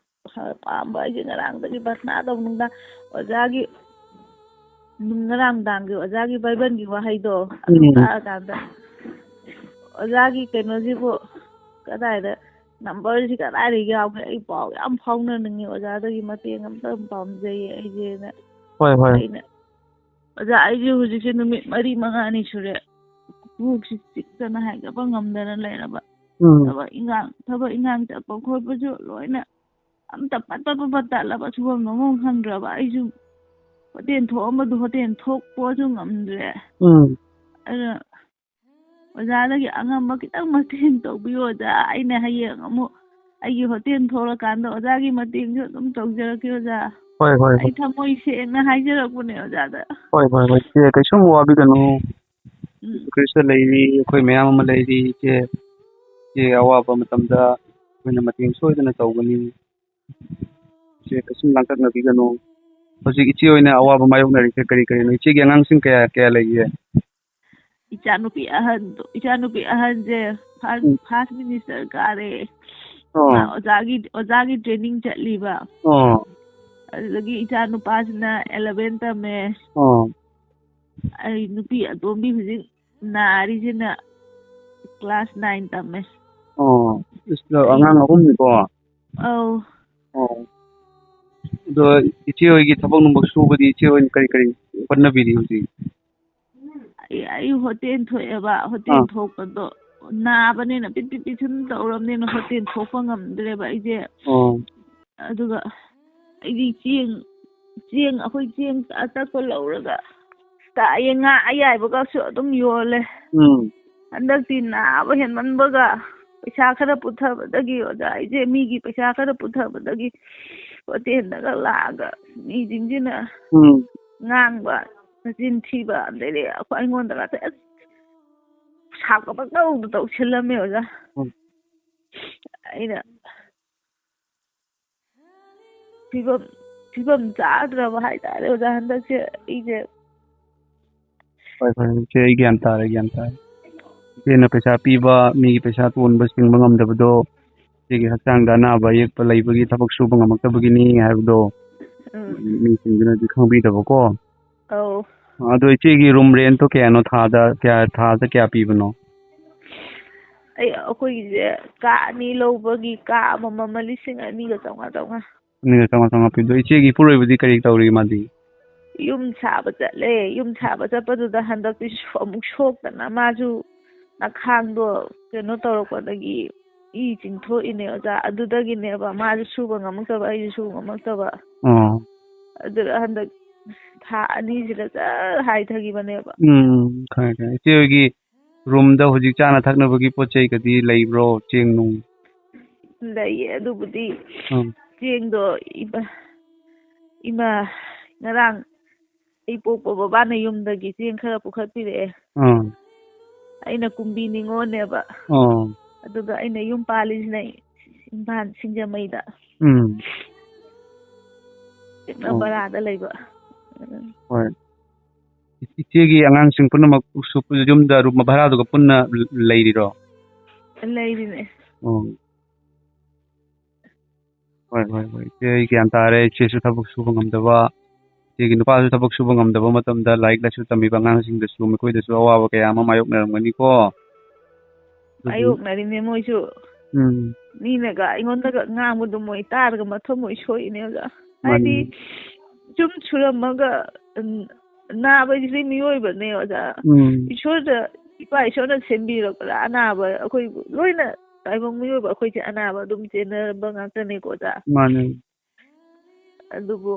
ꯄꯥꯝꯕ ꯍꯥꯏꯁꯦ ꯉꯔꯥꯡꯗꯒꯤ ꯄ꯭ꯔꯊꯅꯥ ꯇꯧꯅꯤꯡꯗ ꯑꯣꯖꯥꯒꯤ, ꯉꯔꯥꯡ ꯅꯨꯡꯗꯥꯡꯒꯤ ꯑꯣꯖꯥꯒꯤ ꯕꯥꯏꯕꯜꯒꯤ ꯋꯥꯍꯩꯗꯣ ꯑꯗꯨ ꯎꯝ꯫ ꯇꯥꯔꯀꯥꯟꯗ ꯑꯣꯖꯥꯒꯤ ꯀꯩꯅꯣꯁꯤꯕꯨ ꯀꯗꯥꯏꯗ, ꯅꯝꯕꯔꯁꯤ ꯀꯗꯥꯏꯗ ꯌꯥꯎꯒꯦ? ꯑꯩ ꯄꯥꯎ ꯌꯥꯝ ꯐꯥꯎꯅꯅꯤꯡꯉꯤ, ꯑꯣꯖꯥꯗꯒꯤ ꯃꯇꯦꯡ ꯑꯝꯇ ꯄꯥꯝꯖꯩꯌꯦ ꯑꯩꯁꯦꯅ꯫ ꯍꯣꯏ, ꯍꯣꯏ꯫ ꯑꯩꯅ, ꯑꯣꯖꯥ, ꯑꯩꯁꯦ ꯍꯧꯖꯤꯛꯁꯦ ꯅꯨꯃꯤꯠ ꯃꯔꯤ ꯃꯉꯥꯅꯤ ꯁꯨꯔꯦ ꯀꯣꯛꯁꯤ ꯆꯤꯛꯇꯅ ꯍꯥꯏꯒꯠꯄ ꯉꯝꯗꯅ ꯂꯩꯔꯕ꯫ ꯎꯝ꯫ ꯊꯕꯛ ꯏꯟꯈꯥꯡ, ꯊꯕꯛ ꯏꯟꯈꯥꯡ ꯆꯠꯄ ꯈꯣꯠꯄꯁꯨ ꯂꯣꯏꯅ ꯑꯝꯇ ꯄꯠ ꯄꯠ ꯄꯠ ꯄꯠ ꯇꯠꯂꯕ, ꯁꯨꯐꯝ ꯅꯣꯝꯐꯝ ꯈꯪꯗ꯭ꯔꯕ꯫ ꯑꯩꯁꯨ ꯍꯣꯇꯦꯜ ꯊꯣꯛꯑꯝꯕꯗꯨ ꯍꯣꯇꯦꯜ ꯊꯣꯛꯄꯁꯨ ꯉꯝꯗ꯭ꯔꯦ꯫ ꯎꯝ꯫ ꯑꯗꯨꯅ ꯑꯣꯖꯥꯗꯒꯤ ꯑꯉꯝꯕ ꯈꯤꯇꯪ ꯃꯇꯦꯡ ꯇꯧꯕꯤꯌꯨ ꯑꯣꯖꯥ꯫ ꯑꯩꯅ ꯍꯌꯦꯡ ꯑꯃꯨꯛ ꯑꯩꯒꯤ ꯍꯣꯇꯦꯜ ꯊꯣꯛꯂꯀꯥꯟꯗ ꯑꯣꯖꯥꯒꯤ ꯃꯇꯦꯡꯁꯨ ꯑꯗꯨꯝ ꯇꯧꯖꯔꯛꯀꯦ ꯑꯣꯖꯥ꯫ ꯍꯣꯏ, ꯍꯣꯏ, ꯍꯣꯏ꯫ ꯑꯩ ꯊꯃꯣꯏ ꯁꯦꯡꯅ ꯍꯥꯏꯖꯔꯛꯄꯅꯦ ꯑꯣꯖꯥꯗ꯫ ꯍꯣꯏ, ꯍꯣꯏ, ꯍꯣꯏ, ꯏꯆꯦ, ꯀꯩꯁꯨꯝ ꯋꯥꯕꯤꯒꯅꯨ꯫ ꯎꯝ꯫ ꯈ꯭ꯔꯤꯁꯇ ꯂꯩꯔꯤ, ꯑꯩꯈꯣꯏ ꯃꯌꯥꯝ ꯑꯃ ꯂꯩꯔꯤ, ꯏꯆꯦ꯫ ꯏꯆꯦ ꯑꯋꯥꯕ ꯃꯇꯝꯗ ꯑꯩꯈꯣꯏꯅ ꯃꯇꯦꯡ ꯁꯣꯏꯗꯅ ꯇꯧꯒꯅꯤ꯫ ꯏꯆꯦ ꯀꯩꯁꯨꯝ ꯂꯥꯡꯇꯛꯅꯕꯤꯒꯅꯨ꯫ ꯍꯧꯖꯤꯛ ꯏꯆꯦ ꯍꯣꯏꯅ ꯑꯋꯥꯕ ꯃꯥꯌꯣꯛꯅꯔꯤꯁꯦ ꯀꯔꯤ ꯀꯔꯤꯅꯣ? ꯏꯆꯦꯒꯤ ꯑꯉꯥꯡꯁꯤꯡ ꯀꯌꯥ, ꯀꯌꯥ ꯂꯩꯒꯦ? ꯏꯆꯥꯅꯨꯄꯤ ꯑꯍꯟꯗꯣ, ꯏꯆꯥꯅꯨꯄꯤ ꯑꯍꯟꯁꯦ ꯐꯥꯔꯁ, ꯎꯝ꯫ ꯐꯥꯔꯁ ꯃꯤꯅꯤꯁꯇꯔ ꯀꯥꯔꯦ꯫ ꯑꯣ꯫ ꯃꯥ ꯑꯣꯖꯥꯒꯤ, ꯑꯣꯖꯥꯒꯤ ꯇ꯭ꯔꯦꯅꯤꯡ ꯆꯠꯂꯤꯕ꯫ ꯑꯣ꯫ ꯑꯗꯨꯗꯒꯤ ꯏꯆꯥ ꯅꯨꯄꯥꯁꯤꯅ ꯑꯦꯂꯚꯦꯟ ꯇꯝꯃꯦ꯫ ꯑꯣ꯫ ꯑꯩ ꯅꯨꯄꯤ ꯑꯇꯣꯝꯕꯤ ꯍꯧꯖꯤꯛ ꯅꯥꯔꯤꯁꯤꯅ ꯀ꯭ꯂꯥꯁ ꯅꯥꯏꯟ ꯇꯝꯃꯦ꯫ ꯑꯣ꯫ ꯏꯁ, ꯑꯩ ꯑꯉꯥꯡ ꯑꯍꯨꯝꯅꯤꯀꯣ? ꯑꯧ꯫ ꯑꯣ꯫ ꯑꯗꯣ ꯏꯆꯦ ꯍꯣꯏꯒꯤ ꯊꯕꯛ ꯅꯨꯡꯕꯛ ꯁꯨꯕꯗꯤ ꯏꯆꯦ ꯍꯣꯏꯅ ꯀꯔꯤ ꯀꯔꯤ ꯍꯣꯠꯅꯕꯤꯔꯤ ꯍꯧꯖꯤꯛ? ꯑꯩ, ꯑꯩ ꯍꯣꯇꯦꯜ ꯊꯣꯛꯑꯦꯕ, ꯍꯣꯇꯦꯜ ꯑꯥ꯫ ꯊꯣꯛꯄꯗꯣ ꯅꯥꯕꯅꯤꯅ ꯄꯤꯠ ꯄꯤꯠ ꯄꯤꯠ ꯁꯨꯝ ꯇꯧꯔꯕꯅꯤꯅ ꯍꯣꯇꯦꯜ ꯊꯣꯛꯄ ꯉꯝꯗ꯭ꯔꯦꯕ ꯑꯩꯁꯦ꯫ ꯑꯣ꯫ ꯑꯗꯨꯒ ꯑꯩꯗꯤ ꯆꯦꯡ, ꯆꯦꯡ, ꯑꯩꯈꯣꯏ ꯆꯦꯡ ꯑꯇꯛꯄ ꯂꯧꯔꯒ ꯇꯥꯏꯌꯦ, ꯉꯥ ꯑꯌꯥꯏꯕꯒꯁꯨ ꯑꯗꯨꯝ ꯌꯣꯜꯂꯦ꯫ ꯎꯝ꯫ ꯍꯟꯗꯛꯇꯤ ꯅꯥꯕ ꯍꯦꯟꯃꯟꯕꯒ ꯄꯩꯁꯥ ꯈꯔ ꯄꯨꯊꯕꯗꯒꯤ, ꯑꯣꯖꯥ, ꯑꯩꯁꯦ ꯃꯤꯒꯤ ꯄꯩꯁꯥ ꯈꯔ ꯄꯨꯊꯕꯗꯒꯤ ꯍꯣꯇꯦꯜꯗꯒ ꯂꯥꯛꯑꯒ ꯃꯤꯁꯤꯡꯁꯤꯅ ꯎꯝ꯫ ꯉꯥꯡꯕ, ꯃꯆꯤꯟ ꯊꯤꯕ, ꯑꯗꯩꯗꯤ ꯑꯩꯈꯣꯏ, ꯑꯩꯉꯣꯟꯗꯒ ꯑꯁ ꯁꯥꯎꯕ ꯄꯪꯇꯧꯗ ꯇꯧꯁꯤꯜꯂꯝꯃꯦ ꯑꯣꯖꯥ꯫ ꯎꯝ꯫ ꯑꯩꯅ ꯐꯤꯕꯝ, ꯐꯤꯕꯝ ꯆꯥꯗ꯭ꯔꯕ ꯍꯥꯏꯇꯥꯔꯦ ꯑꯣꯖꯥ, ꯍꯟꯗꯛꯁꯦ ꯑꯩꯁꯦ꯫ ꯍꯣꯏ, ꯍꯣꯏ, ꯏꯆꯦ, ꯑꯩ ꯒ꯭ꯌꯥꯟ ꯇꯥꯔꯦ, ꯒ꯭ꯌꯥꯟ ꯇꯥꯔꯦ꯫ ꯏꯆꯦꯅ ꯄꯩꯁꯥ ꯄꯤꯕ, ꯃꯤꯒꯤ ꯄꯩꯁꯥ ꯇꯣꯟꯕ ꯁꯤꯡꯕ ꯉꯝꯗꯕꯗꯣ, ꯏꯆꯦꯒꯤ ꯍꯛꯆꯥꯡꯗ ꯑꯅꯥꯕ ꯑꯌꯦꯛꯄ ꯂꯩꯕꯒꯤ ꯊꯕꯛ ꯁꯨꯕ ꯉꯝꯃꯛꯇꯕꯒꯤꯅꯤ ꯍꯥꯏꯕꯗꯣ, ꯎꯝ꯫ ꯃꯤꯁꯤꯡꯗꯨꯅꯗꯤ ꯈꯪꯕꯤꯗꯕꯀꯣ꯫ ꯑꯧ꯫ ꯑꯗꯣ ꯏꯆꯦꯒꯤ ꯔꯨꯝ ꯔꯦꯟꯠꯇꯣ ꯀꯌꯥꯅꯣ? ꯊꯥꯗ ꯀꯌꯥ, ꯊꯥꯗ ꯀꯌꯥ ꯄꯤꯕꯅꯣ? ꯑꯩ, ꯑꯩꯈꯣꯏꯒꯤꯁꯦ ꯀꯥ ꯑꯅꯤ ꯂꯧꯕꯒꯤ ꯀꯥ ꯑꯃꯃꯝꯅ ꯂꯤꯁꯤꯡ ꯑꯅꯤꯒ ꯆꯥꯝꯃꯉꯥ ꯆꯥꯝꯃꯉꯥ꯫ ꯑꯅꯤꯒ ꯆꯥꯝꯃꯉꯥ ꯆꯥꯝꯃꯉꯥ ꯄꯤꯕꯗꯣ꯫ ꯏꯆꯦꯒꯤ ꯏꯄꯨꯔꯣꯏꯕꯗꯤ ꯀꯔꯤ ꯇꯧꯔꯤ ꯃꯥꯗꯤ? ꯌꯨꯝ ꯁꯥꯕ ꯆꯠꯂꯦ꯫ ꯌꯨꯝ ꯁꯥꯕ ꯆꯠꯄꯗꯨꯗ ꯍꯟꯗꯛꯇꯤ ꯁꯣ-, ꯑꯃꯨꯛ ꯁꯣꯛꯇꯅ ꯃꯥꯁꯨ ꯅꯈꯥꯡꯗꯣ ꯀꯩꯅꯣ ꯇꯧꯔꯛꯄꯗꯒꯤ ꯏ ꯆꯤꯡꯊꯣꯛꯏꯅꯦ ꯑꯣꯖꯥ꯫ ꯑꯗꯨꯗꯒꯤꯅꯦꯕ ꯃꯥꯁꯨ ꯁꯨꯕ ꯉꯝꯃꯛꯇꯕ, ꯑꯩꯁꯨ ꯁꯨꯕ ꯉꯝꯃꯛꯇꯕ꯫ ꯑꯣ꯫ ꯑꯗꯨꯗ ꯍꯟꯗꯛ ꯊꯥ ꯑꯅꯤꯁꯤꯗ ꯖꯔ ꯍꯥꯏꯊꯈꯤꯕꯅꯦꯕ꯫ ꯎꯝ, ꯈꯪꯉꯦ, ꯈꯪꯉꯦ꯫ ꯏꯆꯦ ꯍꯣꯏꯒꯤ ꯔꯨꯝꯗ ꯍꯧꯖꯤꯛ ꯆꯥꯅ ꯊꯛꯅꯕꯒꯤ ꯄꯣꯠ ꯆꯩꯒꯗꯤ ꯂꯩꯕ꯭ꯔꯣ? ꯆꯦꯡ ꯅꯨꯡ? ꯂꯩꯌꯦ ꯑꯗꯨꯕꯨꯗꯤ꯫ ꯎꯝ꯫ ꯆꯦꯡꯗꯣ ꯏꯃꯥ, ꯏꯃꯥ ꯉꯔꯥꯡ ꯑꯩ ꯄꯣꯛꯄ ꯕꯕꯥꯅ ꯌꯨꯝꯗꯒꯤ ꯆꯦꯡ ꯈꯔ ꯄꯨꯈꯠꯄꯤꯔꯛꯑꯦ꯫ ꯎꯝ꯫ ꯑꯩꯅ ꯀꯨꯝꯕꯤ ꯅꯤꯉꯣꯜꯅꯦꯕ꯫ ꯑꯣ꯫ ꯑꯗꯨꯒ ꯑꯩꯅ ꯌꯨꯝ ꯄꯥꯜꯂꯤꯁꯤꯅ ꯏꯝꯐꯥꯜ ꯁꯤꯡꯖꯃꯩꯗ꯫ ꯎꯝ꯫ ꯏꯛꯅ ꯑꯣ꯫ ꯕꯔꯥꯗ ꯂꯩꯕ꯫ ꯎꯝ꯫ ꯍꯣꯏ꯫ ꯏꯆꯦꯒꯤ ꯑꯉꯥꯡꯁꯤꯡ ꯄꯨꯝꯅꯃꯛ ꯁꯨ-, ꯌꯨꯝꯗ ꯔꯨꯝ ꯚꯔꯥꯗꯨꯒ ꯄꯨꯟꯅ ꯂꯩꯔꯤꯔꯣ? ꯂꯩꯔꯤꯅꯦ꯫ ꯑꯣ꯫ ꯍꯣꯏ, ꯍꯣꯏ, ꯍꯣꯏ꯫ ꯏꯆꯦ, ꯑꯩ ꯒ꯭ꯌꯥꯟ ꯇꯥꯔꯦ꯫ ꯏꯆꯦꯁꯨ ꯊꯕꯛ ꯁꯨꯕ ꯉꯝꯗꯕ, ꯏꯆꯦꯒꯤ ꯅꯨꯄꯥꯁꯨ ꯊꯕꯛ ꯁꯨꯕ ꯉꯝꯗꯕ ꯃꯇꯝꯗ ꯂꯥꯏꯔꯤꯛ ꯂꯥꯏꯁꯨ ꯇꯝꯃꯤꯕ ꯑꯉꯥꯡꯁꯤꯡꯗꯁꯨ ꯃꯈꯣꯏꯗꯁꯨ ꯑꯋꯥꯕ ꯀꯌꯥ ꯑꯃ ꯃꯥꯌꯣꯛꯅꯔꯝꯒꯅꯤꯀꯣ꯫ ꯑꯗꯨꯗꯤ ꯃꯥꯌꯣꯛꯅꯔꯤꯅꯦ ꯃꯣꯏꯁꯨ꯫ ꯎꯝ꯫ ꯃꯤꯅꯒ ꯑꯩꯉꯣꯟꯗꯒ ꯉꯥꯡꯕꯗꯣ ꯃꯣꯏ ꯇꯥꯔꯒ ꯃꯊꯃꯣꯏ ꯁꯣꯛꯏꯅꯦ ꯑꯣꯖꯥ꯫ ꯃꯥꯅꯤ꯫ ꯍꯥꯏꯗꯤ ꯁꯨꯝ ꯁꯨꯔꯝꯃꯒ, ꯎꯝ, ꯅꯥꯕ ꯍꯥꯏꯁꯤꯗꯤ ꯃꯤꯑꯣꯏꯕꯅꯦ ꯑꯣꯖꯥ꯫ ꯎꯝ꯫ ꯏꯁꯣꯔꯗ, ꯏꯄꯥ ꯏꯁꯣꯔꯅ ꯁꯦꯝꯕꯤꯔꯛꯄꯗ ꯑꯅꯥꯕ ꯑꯩꯈꯣꯏꯕꯨ ꯂꯣꯏꯅ ꯇꯥꯏꯕꯪ ꯃꯤꯑꯣꯏꯕ ꯑꯩꯈꯣꯏꯁꯦ ꯑꯅꯥꯕ ꯑꯗꯨꯝ ꯆꯦꯟꯅꯕ ꯉꯥꯛꯇꯅꯦꯀꯣ ꯑꯣꯖꯥ꯫ ꯃꯥꯅꯦ꯫ ꯑꯗꯨꯕꯨ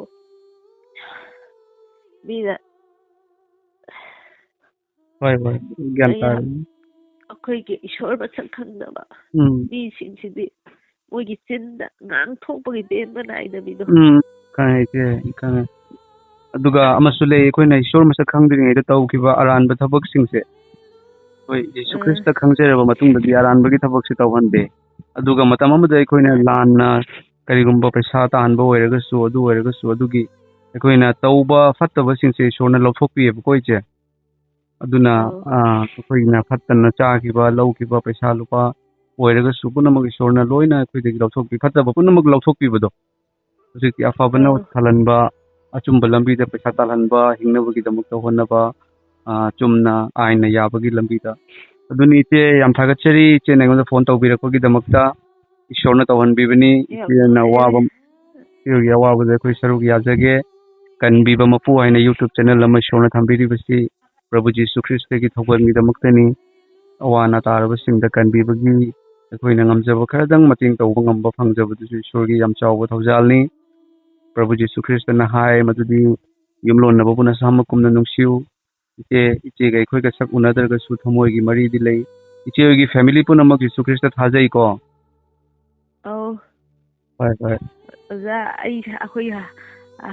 ꯃꯤꯅ ꯍꯣꯏ, ꯍꯣꯏ꯫ ꯒ꯭ꯌꯥꯟ ꯀꯌꯥ ꯇꯥꯔꯦ꯫ ꯑꯩꯈꯣꯏꯒꯤ ꯏꯁꯣꯔ ꯃꯁꯛ ꯈꯪꯗꯕ ꯎꯝ꯫ ꯃꯤꯁꯤꯡꯁꯤꯗꯤ ꯃꯣꯏꯒꯤ ꯆꯤꯟꯗ ꯉꯥꯡꯊꯣꯛꯄꯒꯤ ꯄꯦꯟꯕ ꯅꯥꯏꯗꯕꯤꯗꯣ꯫ ꯎꯝ, ꯈꯪꯉꯦ ꯏꯆꯦ, ꯈꯪꯉꯦ꯫ ꯑꯗꯨꯒ ꯑꯃꯁꯨ ꯂꯩ, ꯑꯩꯈꯣꯏꯅ ꯏꯁꯣꯔ ꯃꯁꯛ ꯈꯪꯗ꯭ꯔꯤꯉꯩꯗ ꯇꯧꯈꯤꯕ ꯑꯔꯥꯟꯕ ꯊꯕꯛꯁꯤꯡꯁꯦ, ꯍꯣꯏ, ꯌꯦꯁꯨ ꯎꯝ꯫ ꯈ꯭ꯔꯤꯁꯇ ꯈꯪꯖꯔꯕ ꯃꯇꯨꯡꯗꯗꯤ ꯑꯔꯥꯟꯕꯒꯤ ꯊꯕꯛꯁꯦ ꯇꯧꯍꯟꯗꯦ꯫ ꯑꯗꯨꯒ ꯃꯇꯝ ꯑꯃꯗ ꯑꯩꯈꯣꯏꯅ ꯎꯝ꯫ ꯂꯥꯟꯅ ꯀꯔꯤꯒꯨꯝꯕ ꯄꯩꯁꯥ ꯇꯥꯟꯕ ꯑꯣꯏꯔꯒꯁꯨ, ꯑꯗꯨ ꯑꯣꯏꯔꯒꯁꯨ, ꯑꯗꯨꯒꯤ ꯑꯩꯈꯣꯏꯅ ꯇꯧꯕ ꯐꯠꯇꯕꯁꯤꯡꯁꯦ ꯏꯁꯣꯔꯅ ꯂꯧꯊꯣꯛꯄꯤꯌꯦꯕꯀꯣ ꯏꯆꯦ꯫ ꯑꯗꯨꯅ, ꯑꯣ꯫ ꯑ, ꯑꯩꯈꯣꯏꯅ ꯐꯠꯇꯅ ꯆꯥꯈꯤꯕ, ꯂꯧꯈꯤꯕ ꯄꯩꯁꯥ ꯂꯨꯄꯥ ꯑꯣꯏꯔꯒꯁꯨ ꯄꯨꯝꯅꯃꯛ ꯏꯁꯣꯔꯅ ꯂꯣꯏꯅ ꯑꯩꯈꯣꯏꯗꯒꯤ ꯂꯧꯊꯣꯛꯄꯤ, ꯐꯠꯇꯕ ꯄꯨꯝꯅꯃꯛ ꯂꯧꯊꯣꯛꯄꯤꯕꯗꯣ꯫ ꯍꯧꯖꯤꯛꯇꯤ ꯑꯐꯕꯅ ꯑꯣ꯫ ꯊꯜꯍꯟꯕ, ꯑꯆꯨꯝꯕ ꯂꯝꯕꯤꯗ ꯄꯩꯁꯥ ꯇꯥꯜꯍꯟꯕ, ꯍꯤꯡꯅꯕꯒꯤꯗꯃꯛꯇ ꯍꯣꯠꯅꯕ, ꯑ, ꯆꯨꯝꯅ ꯑꯥꯏꯟꯅ ꯌꯥꯕꯒꯤ ꯂꯝꯕꯤꯗ꯫ ꯑꯗꯨꯅꯤ ꯏꯆꯦ, ꯌꯥꯝ ꯊꯥꯒꯠꯆꯔꯤ ꯏꯆꯦꯅ ꯑꯩꯉꯣꯟꯗ ꯐꯣꯟ ꯇꯧꯕꯤꯔꯛꯄꯒꯤꯗꯃꯛꯇ꯫ ꯏꯁꯣꯔꯅ ꯇꯧꯍꯟꯕꯤꯕꯅꯤ꯫ ꯌꯥꯝ ꯏꯆꯦꯅ ꯅꯨꯡꯉꯥꯏꯔꯦ꯫ ꯑꯋꯥꯕ, ꯏꯆꯦꯒꯤ ꯑꯋꯥꯕꯗ ꯑꯩꯈꯣꯏ ꯁꯔꯨꯛ ꯌꯥꯖꯒꯦ꯫ ꯀꯟꯕꯤꯕ ꯃꯄꯨ ꯍꯥꯏꯅ YouTube channel ꯑꯃ ꯏꯁꯣꯔꯅ ꯊꯝꯕꯤꯔꯤꯕꯁꯤ ꯄ꯭ꯔꯚꯨ ꯖꯤꯁꯨ ꯈ꯭ꯔꯤꯁꯇꯒꯤ ꯊꯧꯒꯜꯒꯤꯗꯃꯛꯇꯅꯤ꯫ ꯑꯋꯥ ꯑꯅꯥ ꯇꯥꯔꯕꯁꯤꯡꯗ ꯀꯟꯕꯤꯕꯒꯤ ꯑꯩꯈꯣꯏꯅ ꯉꯝꯖꯕ ꯈꯔꯗꯪ ꯃꯇꯦꯡ ꯇꯧꯕ ꯉꯝꯕ ꯐꯪꯖꯕꯗꯨꯁꯨ ꯏꯁꯣꯔꯒꯤ ꯌꯥꯝ ꯆꯥꯎꯕ ꯊꯧꯖꯥꯜꯅꯤ꯫ ꯄ꯭ꯔꯚꯨ ꯖꯤꯁꯨ ꯈ꯭ꯔꯤꯁꯇꯅ ꯍꯥꯏ ꯃꯗꯨꯗꯤ, "ꯌꯨꯝꯂꯣꯟꯅꯕꯕꯨ ꯅꯁꯥꯃꯛꯀꯨꯝꯅ ꯅꯨꯡꯁꯤꯌꯨ"꯫ ꯏꯆꯦ, ꯏꯆꯦꯒ ꯑꯩꯈꯣꯏꯒ ꯁꯛ ꯎꯅꯗ꯭ꯔꯒꯁꯨ ꯊꯃꯣꯏꯒꯤ ꯃꯔꯤꯗꯤ ꯂꯩ꯫ ꯏꯆꯦ ꯍꯣꯏꯒꯤ family ꯄꯨꯝꯅꯃꯛ ꯖꯤꯁꯨ ꯈ꯭ꯔꯤꯁꯇ ꯊꯥꯖꯩꯀꯣ? ꯑꯧ꯫ ꯍꯣꯏ, ꯍꯣꯏ꯫ ꯑꯣꯖꯥ, ꯑꯩ, ꯑꯩꯈꯣꯏ ꯍꯥ-,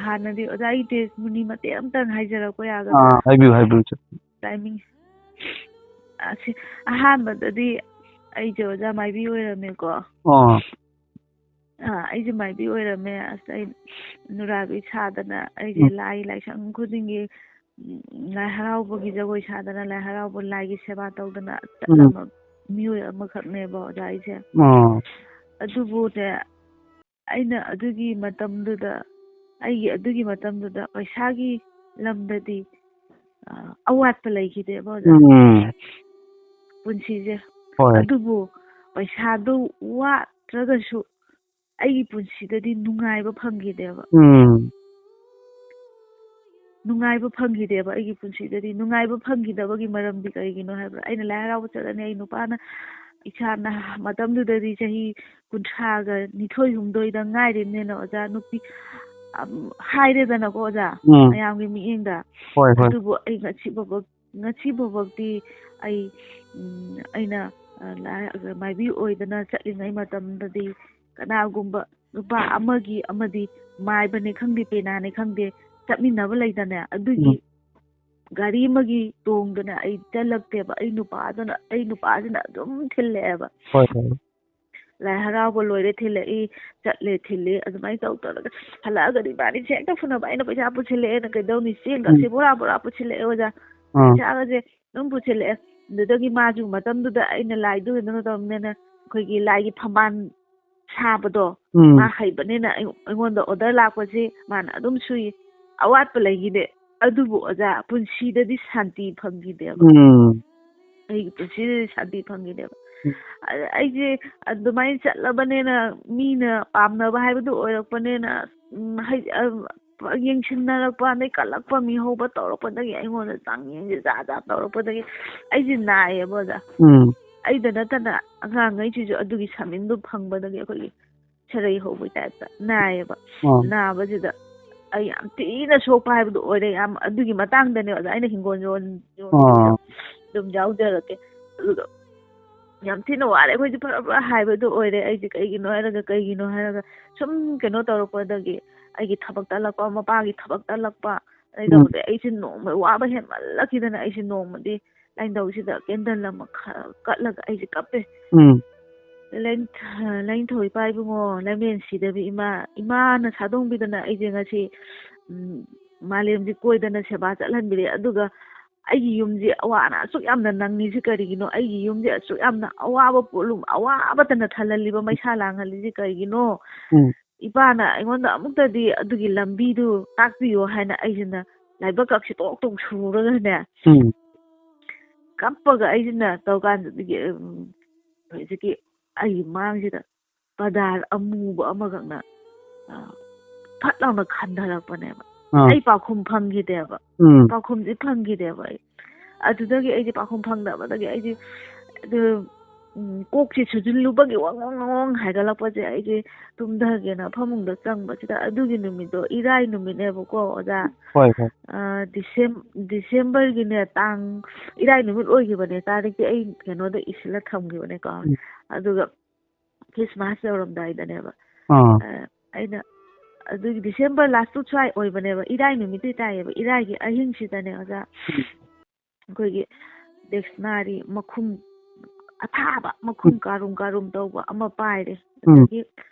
ꯍꯥꯟꯅꯗꯤ ꯑꯣꯖꯥ, ꯑꯩ testimony ꯃꯇꯦꯛ ꯑꯝꯇꯪ ꯍꯥꯏꯖꯔꯛꯄ ꯌꯥꯒꯗ꯭ꯔꯥ? ꯑꯥ, ꯍꯥꯏꯕꯤꯌꯨ, ꯍꯥꯏꯕꯤꯌꯨ, ꯏꯆꯦ꯫ Timing꯫ ꯑꯁꯤ, ꯑꯍꯥꯟꯕꯗꯗꯤ ꯑꯩꯁꯦ ꯑꯣꯖꯥ ꯃꯥꯏꯕꯤ ꯑꯣꯏꯔꯝꯃꯦꯀꯣ꯫ ꯑꯥ꯫ ꯑꯥ, ꯑꯩꯁꯦ ꯃꯥꯏꯕꯤ ꯑꯣꯏꯔꯝꯃꯦ꯫ ꯑꯁ, ꯑꯩ ꯅꯨꯔꯥꯕꯤ ꯁꯥꯗꯅ ꯑꯩꯁꯦ ꯎꯝ꯫ ꯂꯥꯏ ꯂꯥꯏꯁꯪ ꯈꯨꯗꯤꯡꯒꯤ, ꯎꯝ, ꯂꯥꯏ ꯍꯔꯥꯎꯕꯒꯤ ꯖꯒꯣꯏ ꯁꯥꯗꯅ, ꯂꯥꯏ ꯍꯔꯥꯎꯕ ꯂꯥꯏꯒꯤ ꯁꯦꯕꯥ ꯇꯧꯗꯅ ꯎꯝ꯫ ꯆꯠꯂꯝꯕ ꯃꯤꯑꯣꯏ ꯑꯃꯈꯛꯅꯦꯕ ꯑꯣꯖꯥ ꯑꯩꯁꯦ꯫ ꯑꯥ꯫ ꯑꯗꯨꯕꯨꯅꯦ, ꯑꯩꯅ ꯑꯗꯨꯒꯤ ꯃꯇꯝꯗꯨꯗ, ꯑꯩꯒꯤ ꯑꯗꯨꯒꯤ ꯃꯇꯝꯗꯨꯗ ꯄꯩꯁꯥꯒꯤ ꯂꯝꯗꯗꯤ, ꯑ, ꯑꯋꯥꯠꯄ ꯂꯩꯈꯤꯗꯦꯕ ꯑꯣꯖꯥ꯫ ꯎꯝ꯫ ꯄꯨꯟꯁꯤꯁꯦ꯫ ꯍꯣꯏ꯫ ꯑꯗꯨꯕꯨ ꯄꯩꯁꯥꯗꯨ ꯋꯥꯠꯇ꯭ꯔꯒꯁꯨ ꯑꯩꯒꯤ ꯄꯨꯟꯁꯤꯗꯗꯤ ꯅꯨꯡꯉꯥꯏꯕ ꯐꯪꯈꯤꯗꯦꯕ꯫ ꯎꯝ꯫ ꯅꯨꯡꯉꯥꯏꯕ ꯐꯪꯈꯤꯗꯦꯕ ꯑꯩꯒꯤ ꯄꯨꯟꯁꯤꯗꯗꯤ꯫ ꯅꯨꯡꯉꯥꯏꯕ ꯐꯪꯈꯤꯗꯕꯒꯤ ꯃꯔꯝꯗꯤ ꯀꯔꯤꯒꯤꯅꯣ ꯍꯥꯏꯕꯗ, ꯑꯩꯅ ꯂꯥꯏ ꯍꯔꯥꯎꯕ ꯆꯠꯂꯅꯤ, ꯑꯩ ꯅꯨꯄꯥꯅ, ꯏꯁꯥꯅ ꯃꯇꯝꯗꯨꯗꯗꯤ ꯆꯍꯤ ꯀꯨꯟꯊ꯭ꯔꯥꯒ ꯅꯤꯊꯣꯏ ꯍꯨꯝꯗꯣꯏꯗ ꯉꯥꯏꯔꯤꯕꯅꯤꯅ ꯑꯣꯖꯥ, ꯅꯨꯄꯤ, ꯑꯝ, ꯍꯥꯏꯔꯦꯗꯅꯀꯣ ꯑꯣꯖꯥ, ꯎꯝ꯫ ꯃꯌꯥꯝꯒꯤ ꯃꯤꯠꯌꯦꯡꯗ꯫ ꯍꯣꯏ, ꯍꯣꯏ꯫ ꯑꯗꯨꯕꯨ ꯑꯩ ꯉꯁꯤ ꯐꯥꯎꯕ, ꯉꯁꯤ ꯐꯥꯎꯕꯗꯤ ꯑꯩ, ꯎꯝ, ꯑꯩꯅ, ꯑ, ꯂꯥꯏ-, ꯃꯥꯏꯕꯤ ꯑꯣꯏꯗꯅ ꯆꯠꯂꯤꯉꯩ ꯃꯇꯝꯗꯗꯤ ꯀꯅꯥꯒꯨꯝꯕ ꯅꯨꯄꯥ ꯑꯃꯒꯤ ꯑꯃꯗꯤ ꯃꯥꯏꯕꯅꯦ ꯈꯪꯗꯦ, ꯄꯦꯅꯥꯅꯦ ꯈꯪꯗꯦ, ꯆꯠꯃꯤꯟꯅꯕ ꯂꯩꯗꯅ, ꯑꯗꯨꯒꯤ ꯎꯝ꯫ ꯒꯥꯔꯤ ꯑꯃꯒꯤ ꯇꯣꯡꯗꯅ ꯑꯩ ꯆꯠꯂꯛꯇꯦꯕ꯫ ꯑꯩ ꯅꯨꯄꯥꯗꯨꯅ, ꯑꯩ ꯅꯨꯄꯥꯁꯤꯅ ꯑꯗꯨꯝ ꯊꯤꯜꯂꯛꯑꯦꯕ꯫ ꯍꯣꯏ, ꯍꯣꯏ꯫ ꯂꯥꯏ ꯍꯔꯥꯎꯕ ꯂꯣꯏꯔꯦ ꯊꯤꯜꯂꯛꯏ, ꯆꯠꯂꯦ ꯊꯤꯜꯂꯤ, ꯑꯗꯨꯃꯥꯏꯅ ꯇꯧ ꯇꯧꯔꯒ ꯍꯜꯂꯛꯑꯒꯗꯤ ꯏꯕꯥꯅꯤꯁꯦ ꯍꯦꯛꯇ ꯐꯨꯅꯕ꯫ ꯑꯩꯅ ꯄꯩꯁꯥ ꯄꯨꯁꯤꯜꯂꯛꯑꯦꯅ ꯀꯩꯗꯧꯅꯤ? ꯆꯦꯡꯒꯁꯦ ꯎꯝ꯫ ꯕꯣꯔꯥ ꯕꯣꯔꯥ ꯄꯨꯁꯤꯜꯂꯛꯑꯦ ꯑꯣꯖꯥ꯫ ꯑꯥ꯫ ꯄꯩꯁꯥꯒꯁꯦ ꯑꯗꯨꯝ ꯄꯨꯁꯤꯜꯂꯛꯑꯦ꯫ ꯑꯗꯨꯗꯒꯤ ꯃꯥꯁꯨ ꯃꯇꯝꯗꯨꯗ ꯑꯩꯅ ꯂꯥꯏꯗꯨ ꯀꯩꯅꯣ ꯇꯧꯔꯝꯅꯤꯅ ꯑꯩꯈꯣꯏꯒꯤ ꯂꯥꯏꯒꯤ ꯐꯝꯕꯥꯜ ꯁꯥꯕꯗꯣ ꯎꯝ꯫ ꯃꯥ ꯍꯩꯕꯅꯤꯅ ꯑꯩ-, ꯑꯩꯉꯣꯟꯗ ꯑꯣꯔꯗꯔ ꯂꯥꯛꯄꯁꯦ ꯃꯥꯅ ꯑꯗꯨꯝ ꯁꯨꯏ꯫ ꯑꯋꯥꯠꯄ ꯂꯩꯈꯤꯗꯦ꯫ ꯑꯗꯨꯕꯨ ꯑꯣꯖꯥ, ꯄꯨꯟꯁꯤꯗꯕꯨ ꯁꯥꯟꯇꯤ ꯐꯪꯈꯤꯗꯦꯕ꯫ ꯎꯝ꯫ ꯑꯩꯒꯤ ꯄꯨꯟꯁꯤꯗꯗꯤ ꯁꯥꯟꯇꯤ ꯐꯪꯈꯤꯗꯦꯕ꯫ ꯎꯝ꯫ ꯑ-, ꯑꯩꯁꯦ ꯑꯗꯨꯃꯥꯏꯅ ꯆꯠꯂꯕꯅꯤꯅ ꯃꯤꯅ ꯄꯥꯝꯅꯕ ꯍꯥꯏꯕꯗꯨ ꯑꯣꯏꯔꯛꯄꯅꯤꯅ, ꯎꯝ, ꯍꯥꯏ-, ꯑ, ꯌꯦꯡꯁꯤꯟꯅꯔꯛꯄ, ꯑꯗꯩ ꯀꯜꯂꯛꯄ, ꯃꯤꯍꯧꯕ ꯇꯧꯔꯛꯄꯗꯒꯤ ꯑꯩꯉꯣꯟꯗ ꯆꯥꯡꯌꯦꯡꯁꯦ ꯖꯥꯠ ꯖꯥꯠ ꯇꯧꯔꯛꯄꯗꯒꯤ ꯑꯩꯁꯦ ꯅꯥꯏꯌꯦꯕ ꯑꯣꯖꯥ꯫ ꯎꯝ꯫ ꯑꯩꯗ ꯅꯠꯇꯅ ꯑꯉꯥꯡꯈꯩꯁꯤꯁꯨ ꯑꯗꯨꯒꯤ ꯁꯃꯤꯟꯗꯨ ꯐꯪꯕꯗꯒꯤ ꯑꯩꯈꯣꯏꯒꯤ ꯁꯦꯔꯩ ꯍꯧꯕꯒꯤ ꯇꯥꯏꯞꯇ ꯅꯥꯏꯌꯦꯕ꯫ ꯑꯣ꯫ ꯅꯥꯕꯁꯤꯗ ꯑꯩ ꯌꯥꯝ ꯊꯤꯅ ꯁꯣꯛꯄ ꯍꯥꯏꯕꯗꯨ ꯑꯣꯏꯔꯦ꯫ ꯌꯥꯝ ꯑꯗꯨꯒꯤ ꯃꯇꯥꯡꯗꯅꯦ ꯑꯣꯖꯥ ꯑꯩꯅ ꯍꯤꯡꯒꯣꯜ ꯌꯣꯟ-, ꯑꯣ꯫ ꯑꯗꯨꯝ ꯌꯥꯎꯖꯔꯛꯀꯦ꯫ ꯑꯗꯨꯗꯣ ꯌꯥꯝ ꯊꯤꯅ ꯋꯥꯔꯦ꯫ ꯑꯩꯈꯣꯏꯁꯦ ꯐꯔ ꯐꯔ ꯍꯥꯏꯕꯗꯨ ꯑꯣꯏꯔꯦ꯫ ꯑꯩꯁꯦ ꯀꯩꯒꯤꯅꯣ ꯍꯥꯏꯔꯒ, ꯀꯩꯒꯤꯅꯣ ꯍꯥꯏꯔꯒ ꯁꯨꯝ ꯀꯩꯅꯣ ꯇꯧꯔꯛꯄꯗꯒꯤ ꯑꯩꯒꯤ ꯊꯕꯛ ꯇꯠꯂꯛꯄ, ꯃꯄꯥꯒꯤ ꯊꯕꯛ ꯇꯠꯂꯛꯄ, ꯑꯗꯩ ꯎꯝ꯫ ꯇꯧꯕꯗꯒꯤ ꯑꯩꯁꯦ ꯅꯣꯡꯃ ꯋꯥꯕ ꯍꯦꯟꯃꯜꯂꯛꯈꯤꯗꯅ ꯑꯩꯁꯦ ꯅꯣꯡꯃꯗꯤ ꯂꯥꯏꯅꯤꯡꯊꯧꯁꯤꯗ ꯀꯦꯟꯗꯜ ꯑꯃ ꯈ-, ꯀꯠꯂꯒ ꯑꯩꯁꯦ ꯀꯞꯄꯦ꯫ ꯎꯝ꯫ ꯂꯥꯏꯅꯤꯡ-, ꯂꯥꯏꯅꯤꯡꯊꯧ ꯏꯄꯥ ꯏꯕꯨꯡꯉꯣ, ꯂꯥꯏꯃꯦꯟ ꯁꯤꯗꯕꯤ ꯏꯃꯥ, ꯏꯃꯥꯅ ꯁꯥꯗꯣꯡꯕꯤꯗꯅ ꯑꯩꯁꯦ ꯉꯁꯤ, ꯎꯝ, ꯃꯥꯂꯦꯝꯁꯦ ꯀꯣꯏꯗꯅ ꯁꯦꯕꯥ ꯆꯠꯍꯟꯕꯤꯔꯦ꯫ ꯑꯗꯨꯒ ꯑꯩꯒꯤ ꯌꯨꯝꯁꯦ ꯑꯋꯥ ꯑꯅꯥ ꯑꯁꯨꯛ ꯌꯥꯝꯅ ꯅꯪꯉꯤꯁꯦ ꯀꯔꯤꯒꯤꯅꯣ? ꯑꯩꯒꯤ ꯌꯨꯝꯁꯦ ꯑꯁꯨꯛ ꯌꯥꯝꯅ ꯑꯋꯥꯕ ꯄꯣꯠꯂꯨꯝ, ꯑꯋꯥꯕꯇꯅ ꯊꯜꯍꯜꯂꯤꯕ, ꯃꯩꯁꯥ ꯂꯥꯡꯍꯜꯂꯤꯁꯦ ꯀꯔꯤꯒꯤꯅꯣ? ꯎꯝ꯫ ꯏꯄꯥꯅ ꯑꯩꯉꯣꯟꯗ ꯑꯃꯨꯛꯇꯗꯤ ꯑꯗꯨꯒꯤ ꯂꯝꯕꯤꯗꯨ ꯇꯥꯛꯄꯤꯌꯣ ꯍꯥꯏꯅ ꯑꯩꯁꯤꯅ ꯂꯥꯏꯕꯛ ꯀꯛꯁꯤ ꯇꯣꯛ ꯇꯣꯛ ꯁꯨꯔꯒꯅꯦ, ꯎꯝ꯫ ꯀꯞꯄꯒ ꯑꯩꯁꯤꯅ ꯇꯧꯀꯥꯟꯗꯗꯒꯤ, ꯎꯝ, ꯍꯧꯖꯤꯛꯀꯤ ꯑꯩꯒꯤ ꯃꯥꯡꯁꯤꯗ ꯄꯗꯥꯔ ꯑꯃꯨꯕ ꯑꯃꯈꯛꯅ, ꯑ, ꯐꯠ ꯂꯥꯎꯅ ꯈꯟꯊꯔꯛꯄꯅꯦꯕ꯫ ꯑꯥ꯫ ꯑꯩ ꯄꯥꯎꯈꯨꯝ ꯐꯪꯈꯤꯗꯦꯕ꯫ ꯎꯝ꯫ ꯄꯥꯎꯈꯨꯝꯁꯤ ꯐꯪꯈꯤꯗꯦꯕ ꯑꯩ꯫ ꯑꯗꯨꯗꯒꯤ ꯑꯩꯗꯤ ꯄꯥꯎꯈꯨꯝ ꯐꯪꯗꯕꯗꯒꯤ ꯑꯩꯗꯤ ꯑꯗꯨ, ꯎꯝ, ꯀꯣꯛꯁꯤ ꯁꯨꯖꯤꯜꯂꯨꯕꯒꯤ ꯋꯥꯡ ꯋꯥꯡ ꯋꯥꯡ ꯋꯥꯡ ꯍꯥꯏꯒꯠꯂꯛꯄꯁꯦ ꯑꯩꯁꯦ ꯇꯨꯝꯊꯒꯦꯅ ꯐꯃꯨꯡꯗ ꯆꯪꯕꯁꯤꯗ ꯑꯗꯨꯒꯤ ꯅꯨꯃꯤꯠꯇꯣ ꯏꯔꯥꯏ ꯅꯨꯃꯤꯠꯅꯦꯕꯀꯣ ꯑꯣꯖꯥ꯫ ꯍꯣꯏ, ꯍꯣꯏ꯫ ꯑ, ꯗꯤꯁꯦꯝ-, ꯗꯤꯁꯦꯝꯕꯔꯒꯤꯅꯦ ꯇꯥꯡ, ꯏꯔꯥꯏ ꯅꯨꯃꯤꯠ ꯑꯣꯏꯈꯤꯕꯅꯦ, ꯇꯥꯔꯤꯛꯇꯤ ꯑꯩ ꯀꯩꯅꯣꯗ ꯏꯁꯤꯜꯂ ꯊꯝꯈꯤꯕꯅꯦꯀꯣ꯫ ꯎꯝ꯫ ꯑꯗꯨꯒ ꯈ꯭ꯔꯤꯁꯃꯥꯁ ꯌꯧꯔꯝꯗꯥꯏꯗꯅꯦꯕ꯫ ꯑꯥ꯫ ꯑ, ꯑꯩꯅ ꯑꯗꯨꯒꯤ ꯗꯤꯁꯦꯝꯕꯔ ꯂꯥꯁ ꯋꯤꯛ ꯁ꯭ꯋꯥꯏ ꯑꯣꯏꯕꯅꯦꯕ, ꯏꯔꯥꯏ ꯅꯨꯃꯤꯠꯇꯤ ꯇꯥꯏꯌꯦꯕ, ꯏꯔꯥꯏꯒꯤ ꯑꯍꯤꯡꯁꯤꯗꯅꯦ ꯑꯣꯖꯥ꯫ ꯎꯝ꯫ ꯑꯩꯈꯣꯏꯒꯤ ꯗꯤꯛꯁꯅꯥꯔꯤ ꯃꯈꯨꯝ ꯑꯊꯥꯕ, ꯃꯈꯨꯝ ꯀꯥꯔꯨꯝ ꯀꯥꯔꯨꯝ ꯇꯧꯕ ꯑꯃ ꯄꯥꯏꯔꯦ꯫ ꯎꯝ꯫ ꯑꯗꯒꯤ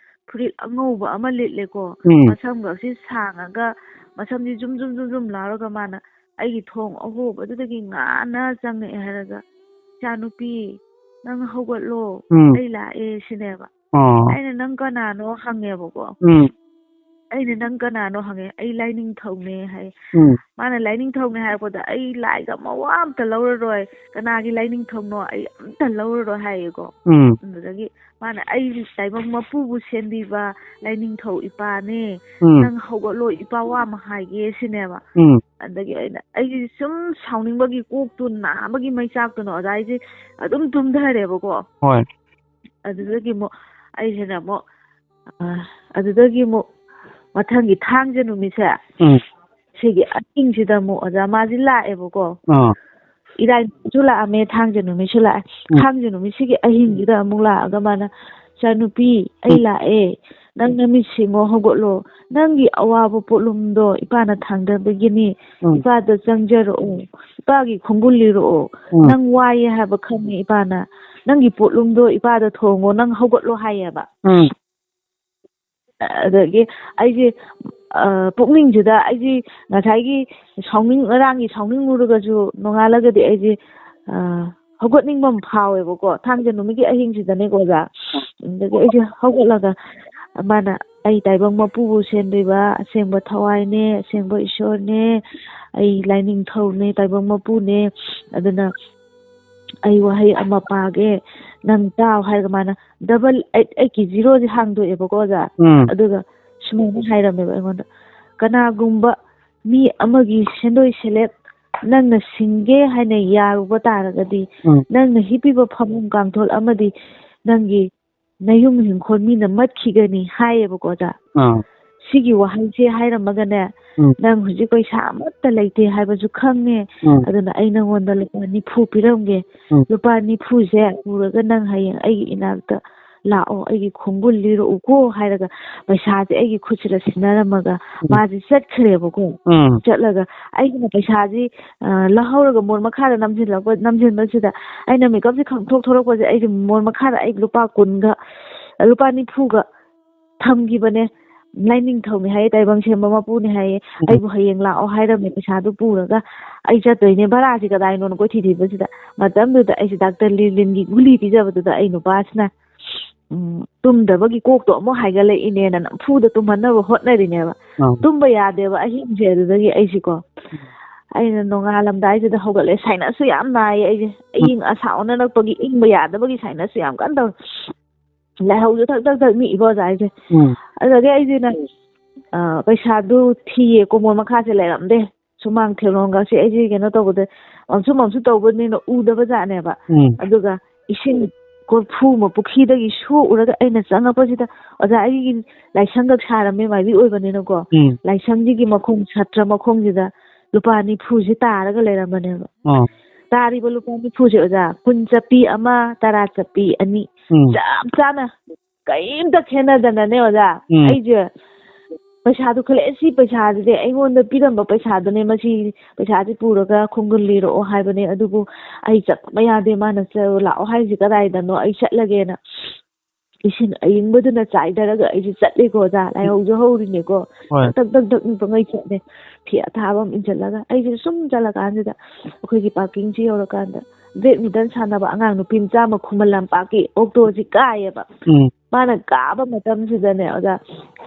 ꯐꯨꯔꯤꯠ ꯑꯉꯧꯕ ꯑꯃ ꯂꯤꯠꯂꯦꯀꯣ꯫ ꯎꯝ꯫ ꯃꯁꯝꯒꯁꯤ ꯁꯥꯡꯉꯒ ꯃꯁꯝꯁꯤ ꯖꯨꯝ ꯖꯨꯝ ꯖꯨꯝ ꯖꯨꯝ ꯂꯥꯎꯔꯒ ꯃꯥꯅ ꯑꯩꯒꯤ ꯊꯣꯡ ꯑꯍꯣꯕꯗꯨꯗꯒꯤ ꯉꯥꯅ ꯆꯪꯉꯛꯑꯦ ꯍꯥꯏꯔꯒ, "ꯏꯆꯥꯅꯨꯄꯤ, ꯅꯪ ꯍꯧꯒꯠꯂꯣ, ꯎꯝ꯫ ꯑꯩ ꯂꯥꯛꯑꯦ," ꯁꯤꯅꯦꯕ꯫ ꯑꯣ꯫ ꯑꯩꯅ, "ꯅꯪ ꯀꯅꯥꯅꯣ?" ꯍꯪꯉꯦꯕꯀꯣ꯫ ꯎꯝ꯫ ꯑꯩꯅ, "ꯅꯪ ꯀꯅꯥꯅꯣ?" ꯍꯪꯉꯦ꯫ "ꯑꯩ ꯂꯥꯏꯅꯤꯡꯊꯧꯅꯦ," ꯍꯥꯏ꯫ ꯎꯝ꯫ ꯃꯥꯅ, "ꯂꯥꯏꯅꯤꯡꯊꯧꯅꯦ ꯍꯥꯏꯔꯛꯄꯗ ꯑꯩ ꯂꯥꯏꯒ ꯃꯋꯥ ꯑꯝꯇ ꯂꯧꯔꯔꯣꯏ, ꯀꯅꯥꯒꯤ ꯂꯥꯏꯅꯤꯡꯊꯧꯅꯣ ꯑꯩ ꯑꯝꯇ ꯂꯧꯔꯔꯣꯏ," ꯍꯥꯏꯌꯦꯀꯣ꯫ ꯎꯝ꯫ ꯑꯗꯨꯗꯒꯤ ꯃꯥꯅ, "ꯑꯩ ꯇꯥꯏꯕꯪ ꯃꯄꯨꯕꯨ ꯁꯦꯝꯕꯤꯕ ꯂꯥꯏꯅꯤꯡꯊꯧ ꯏꯄꯥꯅꯦ, ꯎꯝ꯫ ꯅꯪ ꯍꯧꯒꯠꯂꯣ, ꯏꯄꯥ ꯋꯥ ꯑꯃ ꯍꯥꯏꯒꯦ," ꯁꯤꯅꯦꯕ꯫ ꯎꯝ꯫ ꯑꯗꯒꯤ ꯑꯩꯅ, ꯑꯩꯁꯦ ꯁꯨꯝ ꯁꯥꯎꯅꯤꯡꯕꯒꯤ ꯀꯣꯛꯇꯨ ꯅꯥꯕꯒꯤ ꯃꯩꯆꯥꯛꯇꯨꯅ ꯑꯣꯖꯥ ꯑꯩꯁꯦ ꯑꯗꯨꯝ ꯇꯨꯝꯊꯔꯦꯕꯀꯣ꯫ ꯍꯣꯏ꯫ ꯑꯗꯨꯗꯒꯤ ꯑꯃꯨꯛ ꯑꯩꯁꯤꯅ ꯑꯃꯨꯛ, ꯑ, ꯑꯗꯨꯗꯒꯤ ꯑꯃꯨꯛ ꯃꯊꯪꯒꯤ ꯊꯥꯡꯖ ꯅꯨꯃꯤꯠꯁꯦ, ꯎꯝ꯫ ꯁꯤꯒꯤ ꯑꯍꯤꯡꯁꯤꯗ ꯑꯃꯨꯛ ꯑꯣꯖꯥ ꯃꯥꯁꯤ ꯂꯥꯛꯑꯦꯕꯀꯣ꯫ ꯑꯥ꯫ ꯏꯔꯥꯏ ꯅꯨꯃꯤꯠꯁꯨ ꯂꯥꯛꯑꯝꯃꯦ, ꯊꯥꯡꯖ ꯅꯨꯃꯤꯠꯁꯨ ꯂꯥꯛꯑꯦ꯫ ꯎꯝ꯫ ꯊꯥꯡꯖ ꯅꯨꯃꯤꯠꯁꯤꯒꯤ ꯑꯍꯤꯡꯁꯤꯗ ꯑꯃꯨꯛ ꯂꯥꯛꯑꯒ ꯃꯥꯅ, "ꯏꯆꯥꯅꯨꯄꯤ, ꯑꯩ ꯎꯝ꯫ ꯂꯥꯛꯑꯦ꯫ ꯅꯪ ꯅꯃꯤꯠ ꯁꯤꯡꯉꯣ, ꯍꯧꯒꯠꯂꯣ꯫ ꯅꯪꯒꯤ ꯑꯋꯥꯕ ꯄꯣꯠꯂꯨꯝꯗꯣ ꯏꯄꯥꯅ ꯊꯥꯡꯗꯕꯒꯤꯅꯤ꯫ ꯎꯝ꯫ ꯏꯄꯥꯗ ꯆꯪꯖꯔꯛꯑꯣ꯫ ꯏꯄꯥꯒꯤ ꯈꯣꯡꯒꯨꯜ ꯂꯤꯔꯛꯑꯣ꯫ ꯎꯝ꯫ ꯅꯪ ꯋꯥꯏꯌꯦ ꯍꯥꯏꯕ ꯈꯪꯉꯦ ꯏꯄꯥꯅ꯫ ꯅꯪꯒꯤ ꯄꯣꯠꯂꯨꯝꯗꯣ ꯏꯄꯥꯗ ꯊꯣꯡꯉꯣ, ꯅꯪ ꯍꯧꯒꯠꯂꯣ," ꯍꯥꯏꯌꯦꯕ꯫ ꯎꯝ꯫ ꯑꯗꯒꯤ ꯑꯩꯁꯦ, ꯑ, ꯄꯨꯛꯅꯤꯡꯁꯤꯗ ꯑꯩꯁꯦ ꯉꯁꯥꯏꯒꯤ ꯁꯥꯎꯅꯤꯡ-, ꯉꯔꯥꯡꯒꯤ ꯁꯥꯎꯅꯤꯡꯉꯨꯔꯒꯁꯨ ꯅꯣꯡꯉꯥꯜꯂꯒꯗꯤ ꯑꯩꯁꯦ, ꯑ, ꯍꯧꯒꯠꯅꯤꯡꯕ ꯑꯃ ꯐꯥꯎꯋꯦꯕꯀꯣ, ꯊꯥꯡꯖ ꯅꯨꯃꯤꯠꯀꯤ ꯑꯍꯤꯡꯁꯤꯗꯅꯦꯀꯣ ꯑꯣꯖꯥ꯫ ꯑꯗꯒꯤ ꯑꯩꯁꯦ ꯍꯧꯒꯠꯂꯒ ꯃꯥꯅ, "ꯑꯩ ꯇꯥꯏꯕꯪ ꯃꯄꯨꯕꯨ ꯁꯦꯝꯕꯤꯕ ꯑꯁꯦꯡꯕ ꯊꯋꯥꯏꯅꯦ, ꯑꯁꯦꯡꯕ ꯏꯁꯣꯔꯅꯦ, ꯑꯩ ꯂꯥꯏꯅꯤꯡꯊꯧꯅꯦ, ꯇꯥꯏꯕꯪ ꯃꯄꯨꯅꯦ, ꯑꯗꯨꯅ ꯑꯩ ꯋꯥꯍꯩ ꯑꯃ ꯄꯥꯒꯦ, ꯅꯪ ꯇꯥꯎ," ꯍꯥꯏꯔꯒ ꯃꯥꯅ double eight eight ꯀꯤ zeroꯁꯦ ꯍꯥꯡꯗꯣꯛꯑꯦꯕꯀꯣ ꯑꯣꯖꯥ꯫ ꯎꯝ꯫ ꯑꯗꯨꯒ ꯁꯨꯃꯥꯏꯅ ꯍꯥꯏꯔꯝꯃꯦꯕ ꯑꯩꯉꯣꯟꯗ, "ꯀꯅꯥꯒꯨꯝꯕ ꯃꯤ ꯑꯃꯒꯤ ꯁꯦꯟꯗꯣꯏ ꯁꯦꯂꯦꯞ ꯅꯪꯅ ꯁꯤꯡꯒꯦ ꯍꯥꯏꯅ ꯌꯥꯔꯨꯕ ꯇꯥꯔꯒꯗꯤ, ꯎꯝ꯫ ꯅꯪꯅ ꯍꯤꯞꯄꯤꯕ ꯐꯃꯨꯡ ꯀꯥꯡꯊꯣꯜ ꯑꯃꯗꯤ ꯅꯪꯒꯤ ꯅꯌꯨꯝ ꯏꯪꯈꯣꯜ ꯃꯤꯅ ꯃꯠꯈꯤꯒꯅꯤ," ꯍꯥꯏꯌꯦꯕꯀꯣ ꯑꯣꯖꯥ꯫ ꯑꯥ꯫ ꯁꯤꯒꯤ ꯋꯥꯍꯩꯁꯦ ꯍꯥꯏꯔꯝꯃꯒꯅꯦ, ꯎꯝ꯫ "ꯅꯪ ꯍꯧꯖꯤꯛ ꯄꯩꯁꯥ ꯑꯃꯠꯇ ꯂꯩꯇꯦ ꯍꯥꯏꯕꯁꯨ ꯈꯪꯉꯦ꯫ ꯎꯝ꯫ ꯑꯗꯨꯅ ꯑꯩ ꯅꯪꯉꯣꯟꯗ ꯂꯨꯄꯥ ꯅꯤꯐꯨ ꯄꯤꯔꯝꯒꯦ꯫ ꯎꯝ꯫ ꯂꯨꯄꯥ ꯅꯤꯐꯨꯁꯦ ꯄꯨꯔꯒ ꯅꯪ ꯍꯌꯦꯡ ꯑꯩꯒꯤ ꯏꯅꯥꯛꯇ ꯂꯥꯛꯑꯣ, ꯑꯩꯒꯤ ꯈꯣꯡꯒꯨꯜ ꯂꯤꯔꯛꯎꯀꯣ," ꯍꯥꯏꯔꯒ ꯄꯩꯁꯥꯁꯦ ꯑꯩꯒꯤ ꯈꯨꯠꯁꯤꯗ ꯁꯤꯟꯅꯔꯝꯃꯒ ꯎꯝ꯫ ꯃꯥꯁꯦ ꯆꯠꯈ꯭ꯔꯦꯕꯀꯣ꯫ ꯎꯝ꯫ ꯆꯠꯂꯒ ꯑꯩꯒꯤꯅ ꯄꯩꯁꯥꯁꯤ, ꯑ, ꯂꯧꯍꯧꯔꯒ ꯃꯣꯟ ꯃꯈꯥꯗ ꯅꯝꯁꯤꯜꯂꯛꯄ, ꯅꯝꯁꯤꯟꯕꯁꯤꯗ ꯑꯩꯅ ꯃꯤꯀꯞꯁꯦ ꯈꯪꯊꯣꯛ ꯊꯣꯔꯛꯄꯁꯦ ꯑꯩꯁꯦ ꯃꯣꯟ ꯃꯈꯥꯗ ꯑꯩ ꯂꯨꯄꯥ ꯀꯨꯟꯒ, ꯂꯨꯄꯥ ꯅꯤꯐꯨꯒ ꯊꯝꯈꯤꯕꯅꯦ꯫ ꯂꯥꯏꯅꯤꯡꯊꯧꯅꯤ ꯍꯥꯏꯌꯦ, ꯇꯥꯏꯕꯪ ꯁꯦꯝꯕ ꯃꯄꯨꯅꯤ ꯍꯥꯏꯌꯦ, ꯎꯝ꯫ ꯑꯩꯕꯨ ꯍꯌꯦꯡ ꯂꯥꯛꯑꯣ ꯍꯥꯏꯔꯝꯃꯦ, ꯄꯩꯁꯥꯗꯨ ꯄꯨꯔꯒ ꯑꯩ ꯆꯠꯇꯣꯏꯅꯦ, ꯚꯔꯥꯁꯤ ꯀꯗꯥꯏꯅꯣꯅ ꯀꯣꯏꯊꯤ ꯊꯤꯕꯁꯤꯗ꯫ ꯃꯇꯝꯗꯨꯗ ꯑꯩꯁꯦ ꯗꯥꯛꯇꯔ ꯂꯤꯂꯤꯟꯒꯤ ꯒꯨꯂꯤ ꯄꯤꯖꯕꯗꯨꯗ ꯑꯩ ꯅꯨꯄꯥꯁꯤꯅ, ꯎꯝ, ꯇꯨꯝꯗꯕꯒꯤ ꯀꯣꯛꯇꯣ ꯑꯃꯨꯛ ꯍꯥꯏꯒꯠꯂꯛꯏꯅꯦꯅ ꯅꯝꯐꯨꯗ ꯇꯨꯝꯍꯟꯅꯕ ꯍꯣꯠꯅꯔꯤꯅꯦꯕ꯫ ꯑꯥ꯫ ꯇꯨꯝꯕ ꯌꯥꯗꯦꯕ ꯑꯍꯤꯡꯁꯦ꯫ ꯑꯗꯨꯗꯒꯤ ꯑꯩꯁꯤꯀꯣ, ꯑꯩꯅ ꯅꯣꯡꯉꯥꯜꯂꯝꯗꯥꯏꯁꯤꯗ ꯍꯧꯒꯠꯂꯦ, ꯁꯥꯏꯅꯁꯁꯨ ꯌꯥꯝ ꯅꯥꯏꯌꯦ ꯑꯩꯁꯦ, ꯑꯏꯪ ꯑꯁꯥ ꯑꯣꯟꯅꯔꯛꯄꯒꯤ ꯏꯪꯕ ꯌꯥꯗꯕꯒꯤ ꯁꯥꯏꯅꯁꯁꯨ ꯌꯥꯝ ꯀꯟꯅ ꯇꯧꯔꯦ꯫ ꯂꯥꯏꯍꯧꯁꯨ ꯊꯛ ꯊꯛ ꯊꯛ ꯅꯤꯛꯏꯕ ꯑꯣꯖꯥ ꯑꯩꯁꯦ꯫ ꯎꯝ꯫ ꯑꯗꯨꯗꯒꯤ ꯑꯩꯁꯤꯅ, ꯑ, ꯄꯩꯁꯥꯗꯨ ꯊꯤꯌꯦ, ꯀꯣꯃꯣꯟ ꯃꯈꯥꯁꯦ ꯂꯩꯔꯝꯗꯦ꯫ ꯁꯨꯃꯥꯡ ꯊꯦꯂꯣꯡꯒꯁꯦ ꯑꯩꯁꯦ ꯀꯩꯅꯣ ꯇꯧꯕꯗ, ꯃꯝꯁꯨ ꯃꯝꯁꯨ ꯇꯧꯕꯅꯤꯅ ꯎꯗꯕ ꯖꯥꯠꯅꯦꯕ꯫ ꯎꯝ꯫ ꯑꯗꯨꯒ ꯏꯁꯤꯡ ꯀꯣꯔꯐꯨ ꯑꯃ ꯄꯨꯈ꯭ꯔꯤꯗꯒꯤ ꯁꯣꯛꯎꯔꯒ ꯑꯩꯅ ꯆꯪꯉꯛꯄꯁꯤꯗ, ꯑꯣꯖꯥ, ꯑꯩꯒꯤ ꯂꯥꯏꯁꯪꯈꯛ ꯁꯥꯔꯝꯃꯦ, ꯃꯥꯏꯕꯤ ꯑꯣꯏꯕꯅꯤꯅꯀꯣ꯫ ꯎꯝ꯫ ꯂꯥꯏꯁꯪꯁꯤꯒꯤ ꯃꯈꯣꯡ, ꯁꯥꯇ꯭ꯔ ꯃꯈꯣꯡꯁꯤꯗ ꯂꯨꯄꯥ ꯅꯤꯐꯨꯁꯦ ꯇꯥꯔꯒ ꯂꯩꯔꯝꯕꯅꯦꯕ꯫ ꯑꯥ꯫ ꯇꯥꯔꯤꯕ ꯂꯨꯄꯥ ꯅꯤꯐꯨꯁꯦ, ꯑꯣꯖꯥ, ꯀꯨꯟ ꯆꯠꯄꯤ ꯑꯃ, ꯇꯔꯥ ꯆꯠꯄꯤ ꯑꯅꯤ, ꯎꯝ꯫ ꯆꯞ ꯆꯥꯅ ꯀꯔꯤꯝꯇ ꯈꯦꯠꯅꯗꯅꯅꯦ, ꯑꯣꯖꯥ꯫ ꯎꯝ꯫ ꯑꯩꯁꯦ ꯄꯩꯁꯥꯗꯨ ꯈꯜꯂꯛꯑꯦ, ꯁꯤ ꯄꯩꯁꯥꯁꯤꯗꯤ ꯑꯩꯉꯣꯟꯗ ꯄꯤꯔꯝꯕ ꯄꯩꯁꯥꯗꯨꯅꯦ, ꯃꯁꯤ ꯄꯩꯁꯥꯁꯤ ꯄꯨꯔꯒ ꯈꯣꯡꯒꯨꯜ ꯂꯤꯔꯛꯑꯣ ꯍꯥꯏꯕꯅꯦ, ꯑꯗꯨꯕꯨ ꯑꯩ ꯆꯠꯄ ꯌꯥꯗꯦ, ꯃꯥꯅ ꯆ-, ꯂꯥꯛꯑꯣ ꯍꯥꯏꯁꯤ ꯀꯗꯥꯏꯗꯅꯣ, ꯑꯩ ꯆꯠꯂꯒꯦꯅ ꯏꯁꯤꯡ ꯑꯏꯪꯕꯗꯨꯅ ꯆꯥꯏꯊꯔꯒ ꯑꯩꯁꯦ ꯆꯠꯂꯦꯀꯣ, ꯑꯣꯖꯥ, ꯂꯥꯏꯍꯧꯁꯨ ꯍꯧꯔꯤꯅꯦꯀꯣ꯫ ꯍꯣꯏ꯫ ꯇꯛ ꯇꯛ ꯇꯛ ꯇꯛ ꯄꯪꯉꯩ ꯆꯠꯂꯦ, ꯐꯤ ꯑꯊꯥꯕ ꯑꯃ ꯏꯟꯁꯤꯜꯂꯒ꯫ ꯑꯩꯁꯦ ꯁꯨꯝ ꯆꯠꯂꯀꯥꯟꯁꯤꯗ ꯑꯩꯈꯣꯏꯒꯤ ꯄꯥꯔꯀꯤꯡꯁꯤ ꯌꯧꯔꯀꯥꯟꯗ ꯕꯦꯗꯃꯤꯟꯇꯟ ꯁꯥꯟꯅꯕ ꯑꯉꯥꯡ ꯅꯨꯄꯤ ꯃꯆꯥ ꯑꯃ ꯈꯨꯃꯟ ꯂꯝꯄꯥꯛꯀꯤ ꯑꯣꯛꯇꯣꯁꯤ ꯀꯥꯏꯌꯦꯕ꯫ ꯎꯝ꯫ ꯃꯥꯅ ꯀꯥꯕ ꯃꯇꯝꯁꯤꯗꯅꯦ, ꯑꯣꯖꯥ,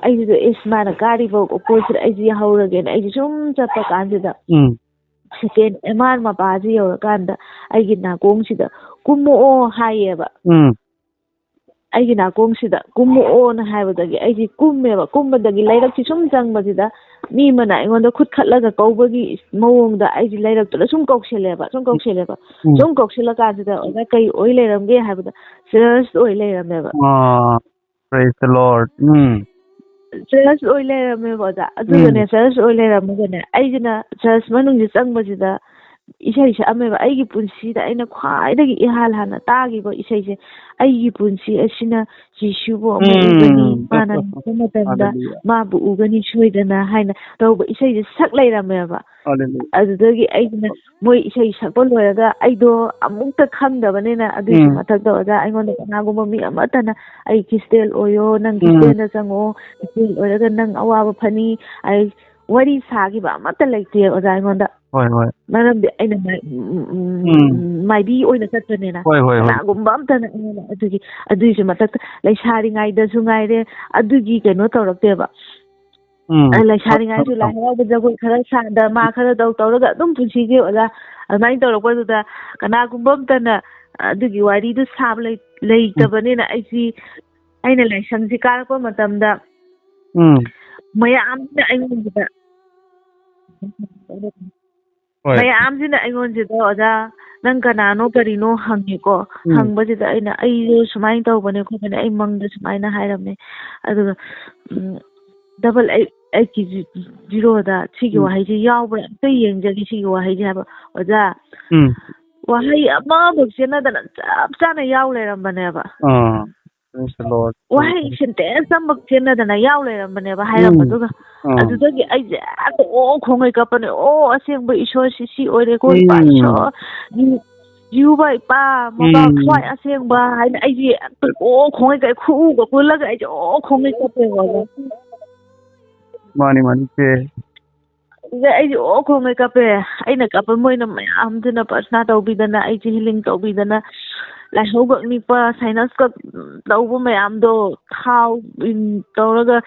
ꯑꯩꯁꯤꯁꯨ, "ꯏꯁ, ꯃꯥꯅ ꯀꯥꯔꯤꯕ ꯑꯣꯛꯇꯣꯁꯤꯗ ꯑꯩꯁꯨ ꯌꯥꯍꯧꯔꯒꯦꯅ" ꯑꯩꯁꯦ ꯁꯨꯝ ꯆꯠꯄ ꯀꯥꯟꯁꯤꯗ, ꯎꯝ꯫ ꯁꯦꯀꯦꯟ ꯑꯦꯝ ꯑꯥꯔ ꯃꯄꯥꯁꯤ ꯌꯧꯔꯀꯥꯟꯗ ꯑꯩꯒꯤ ꯅꯥꯀꯣꯡꯁꯤꯗ, "ꯀꯨꯝꯃꯛꯑꯣ" ꯍꯥꯏꯌꯦꯕ꯫ ꯎꯝ꯫ ꯑꯩꯒꯤ ꯅꯥꯀꯣꯡꯁꯤꯗ "ꯀꯨꯝꯃꯛꯑꯣꯅ" ꯍꯥꯏꯕꯗꯒꯤ ꯑꯩꯁꯤ ꯀꯨꯝꯃꯦꯕ꯫ ꯀꯨꯝꯕꯗꯒꯤ ꯂꯩꯔꯛꯁꯤ ꯁꯨꯝ ꯆꯪꯕꯁꯤꯗ ꯃꯤ ꯑꯃꯅ ꯑꯩꯉꯣꯟꯗ ꯈꯨꯠ ꯈꯠꯂꯒ ꯀꯧꯕꯒꯤ ꯃꯑꯣꯡꯗ ꯑꯩꯁꯤ ꯂꯩꯔꯛꯇꯨꯗ ꯁꯨꯝ ꯀꯧꯁꯤꯜꯂꯦꯕ, ꯁꯨꯝ ꯀꯧꯁꯤꯜꯂꯦꯕ꯫ ꯎꯝ꯫ ꯁꯨꯝ ꯀꯧꯁꯤꯜꯂꯀꯥꯟꯁꯤꯗ, ꯑꯣꯖꯥ, ꯀꯩ ꯑꯣꯏ ꯂꯩꯔꯝꯒꯦ ꯍꯥꯏꯕꯗ, ꯆꯔꯆ ꯑꯣꯏ ꯂꯩꯔꯝꯃꯦꯕ꯫ ꯑꯥ, praise the Lord꯫ ꯎꯝ꯫ ꯆꯔꯆ ꯑꯣꯏ ꯂꯩꯔꯝꯃꯦꯕ, ꯑꯣꯖꯥ꯫ ꯑꯗꯨꯒꯅꯦ, ꯎꯝ꯫ ꯆꯔꯆ ꯑꯣꯏ ꯂꯩꯔꯝꯃꯒꯅꯦ, ꯑꯩꯁꯤꯅ ꯆꯔꯆ ꯃꯅꯨꯡꯁꯤ ꯆꯪꯕꯁꯤꯗ ꯏꯁꯩ ꯁꯛꯑꯝꯃꯦꯕ꯫ ꯑꯩꯒꯤ ꯄꯨꯟꯁꯤꯗ ꯑꯩꯅ ꯈ꯭ꯋꯥꯏꯗꯒꯤ ꯏꯍꯥꯟ ꯍꯥꯟꯅ ꯇꯥꯈꯤꯕ ꯏꯁꯩꯁꯦ, "ꯑꯩꯒꯤ ꯄꯨꯟꯁꯤ ꯑꯁꯤꯅ ꯖꯤꯁꯨꯕꯨ ꯑꯃꯨꯛ ꯎꯝ꯫ ꯎꯒꯅꯤ, ꯃꯥꯅ ꯂꯥꯛꯄ ꯃꯇꯝꯗ ꯍꯜꯂꯦꯂꯨꯌꯥ꯫ ꯃꯥꯕꯨ ꯎꯒꯅꯤ ꯁꯣꯏꯗꯅ" ꯍꯥꯏꯅ ꯇꯧꯕ ꯏꯁꯩꯁꯦ ꯁꯛ ꯂꯩꯔꯝꯃꯦꯕ꯫ ꯍꯜꯂꯦꯂꯨꯌꯥ꯫ ꯑꯗꯨꯗꯒꯤ ꯑꯩꯁꯤꯅ ꯃꯣꯏ ꯏꯁꯩ ꯁꯛꯄ ꯂꯣꯏꯔꯒ, ꯑꯩꯗꯣ ꯑꯃꯨꯛꯇ ꯈꯪꯗꯕꯅꯤꯅ, ꯑꯗꯨꯒꯤꯁꯨ ꯎꯝ꯫ ꯃꯊꯛꯇ ꯑꯣꯖꯥ ꯑꯩꯉꯣꯟꯗ ꯀꯅꯥꯒꯨꯝꯕ ꯃꯤ ꯑꯃꯠꯇꯅ "ꯑꯩ ꯈ꯭ꯔꯤꯁꯇꯦꯟ ꯑꯣꯏꯌꯣ, ꯅꯪ ꯎꯝ꯫ ꯈ꯭ꯔꯤꯁꯇꯦꯟꯗ ꯆꯪꯉꯛꯑꯣ, ꯈ꯭ꯔꯤꯁꯇꯦꯟ ꯑꯣꯏꯔꯒ ꯅꯪ ꯑꯋꯥꯕ ꯐꯅꯤ", ꯑꯩ ꯋꯥꯔꯤ ꯁꯥꯈꯤꯕ ꯑꯃꯠꯇ ꯂꯩꯇꯦ ꯑꯣꯖꯥ ꯑꯩꯉꯣꯟꯗ꯫ ꯍꯣꯏ, ꯍꯣꯏ꯫ ꯃꯔꯝꯗꯤ ꯑꯩꯅ ꯃꯥꯏ-, ꯎꯝ, ꯎꯝ, ꯎꯝ, ꯎꯝ꯫ ꯎꯝ, ꯃꯥꯏꯕꯤ ꯑꯣꯏꯅ ꯆꯠꯄꯅꯤꯅ꯫ ꯍꯣꯏ, ꯍꯣꯏ, ꯍꯣꯏ꯫ ꯀꯅꯥꯒꯨꯝꯕ ꯑꯝꯇꯅ ꯑꯩꯉꯣꯟꯗ ꯑꯗꯨꯒꯤ, ꯑꯗꯨꯒꯤꯁꯨ ꯃꯊꯛꯇ ꯂꯩꯁꯥꯔꯤꯉꯩꯗꯁꯨ ꯉꯥꯏꯔꯦ, ꯑꯗꯨꯒꯤ ꯀꯩꯅꯣ ꯇꯧꯔꯛꯇꯦꯕ꯫ ꯎꯝ꯫ ꯑ, ꯂꯩꯁꯥꯔꯤꯉꯩꯁꯨ ꯂꯥꯏ ꯍꯔꯥꯎꯕ ꯖꯒꯣꯏ ꯈꯔ ꯁꯥꯗ, ꯃꯥ ꯈꯔ ꯇꯧ ꯇꯧꯔꯒ ꯑꯗꯨꯝ ꯄꯨꯟꯁꯤꯁꯦ ꯑꯣꯖꯥ꯫ ꯑꯗꯨꯃꯥꯏꯅ ꯇꯧꯔꯛꯄꯗꯨꯗ ꯀꯅꯥꯒꯨꯝꯕ ꯑꯝꯇꯅ ꯑꯗꯨꯒꯤ ꯋꯥꯔꯤꯗꯨ ꯁꯥꯕ ꯂꯩ-, ꯎꯝ꯫ ꯂꯩꯇꯕꯅꯤꯅ ꯑꯩꯁꯤ, ꯑꯩꯅ ꯂꯥꯏꯁꯪꯁꯤ ꯀꯥꯔꯛꯄ ꯃꯇꯝꯗ ꯎꯝ꯫ ꯃꯌꯥꯝꯁꯤꯅ ꯑꯩꯉꯣꯟꯁꯤꯗ ꯍꯣꯏ꯫ ꯃꯌꯥꯝꯁꯤꯅ ꯑꯩꯉꯣꯟꯁꯤꯗ, "ꯑꯣꯖꯥ, ꯅꯪ ꯀꯅꯥꯅꯣ ꯀꯔꯤꯅꯣ?" ꯍꯪꯉꯦꯀꯣ꯫ ꯎꯝ꯫ ꯍꯪꯕꯁꯤꯗ ꯑꯩꯅ, "ꯑꯩꯁꯨ ꯁꯨꯃꯥꯏꯅ ꯇꯧꯕꯅꯦ ꯈꯣꯠꯄꯅꯦ, ꯑꯩ ꯃꯪꯗ ꯁꯨꯃꯥꯏꯅ ꯍꯥꯏꯔꯝꯃꯦ"꯫ ꯑꯗꯨꯒ, ꯎꯝ, "ꯗꯕꯜ ꯑꯩꯠ ꯑꯩꯠꯀꯤ ꯖꯤ-, ꯖꯤꯔꯣꯗ ꯁꯤꯒꯤ ꯎꯝ꯫ ꯋꯥꯍꯩꯁꯤ ꯌꯥꯎꯕ꯭ꯔꯥ? ꯑꯝꯇ ꯌꯦꯡꯖꯒꯦ ꯁꯤꯒꯤ ꯋꯥꯍꯩꯁꯤ", ꯍꯥꯏꯕ꯫ ꯑꯣꯖꯥ, ꯎꯝ꯫ ꯋꯥꯍꯩ ꯑꯃꯐꯥꯎ ꯆꯦꯟꯅꯗꯅ ꯆꯞ ꯆꯥꯅ ꯌꯥꯎ ꯂꯩꯔꯝꯕꯅꯦꯕ꯫ ꯑꯥ꯫ Praise the Lord. ꯋꯥꯍꯩ sentence ꯑꯃꯐꯥꯎ ꯆꯦꯟꯅꯗꯅ ꯌꯥꯎ ꯂꯩꯔꯝꯕꯅꯦꯕ ꯎꯝ꯫ ꯍꯥꯏꯔꯝꯕꯗꯨꯒ꯫ ꯑꯥ꯫ ꯑꯗꯨꯗꯒꯤ ꯑꯩꯁꯦ ꯍꯦꯛꯇ ꯑꯣ ꯈꯣꯡꯉꯩ ꯀꯞꯄꯅꯦ, "ꯑꯣ, ꯑꯁꯦꯡꯕ ꯏꯁꯣꯔꯁꯤ ꯁꯤ ꯑꯣꯏꯔꯦꯀꯣ, ꯏꯄꯥ ꯎꯝ꯫ ꯏꯁꯣꯔ, ꯖꯤ-, ꯖꯤꯍꯨꯕ ꯏꯄꯥ, ꯃꯄꯥ ꯎꯝ꯫ ꯊꯋꯥꯏ ꯑꯁꯦꯡꯕ" ꯍꯥꯏꯅ ꯑꯩꯁꯦ ꯍꯦꯛꯇ ꯑꯣ ꯈꯣꯡꯉꯩ ꯀꯞ-, ꯈꯨꯎꯒ ꯀꯨꯜꯂꯒ ꯑꯩꯁꯦ ꯑꯣ ꯈꯣꯡꯉꯩ ꯀꯞꯄꯦꯕ꯫ ꯃꯥꯅꯤ, ꯃꯥꯅꯤ, ꯏꯆꯦ꯫ ꯑꯗꯨꯗ ꯑꯩꯁꯦ ꯑꯣ ꯈꯣꯡꯉꯩ ꯀꯞꯄꯦ꯫ ꯑꯩꯅ ꯀꯞꯄ ꯃꯣꯏꯅ ꯃꯌꯥꯝꯗꯨꯅ ꯄ꯭ꯔꯊꯅꯥ ꯇꯧꯕꯤꯗꯅ, ꯑꯩꯁꯦ healing ꯇꯧꯕꯤꯗꯅ, ꯂꯥꯏꯍꯧ ꯀꯛ ꯅꯤꯛꯄ, sinus ꯀꯛ ꯇꯧꯕ ꯃꯌꯥꯝꯗꯣ ꯊꯥꯎ ꯇꯧꯔꯒ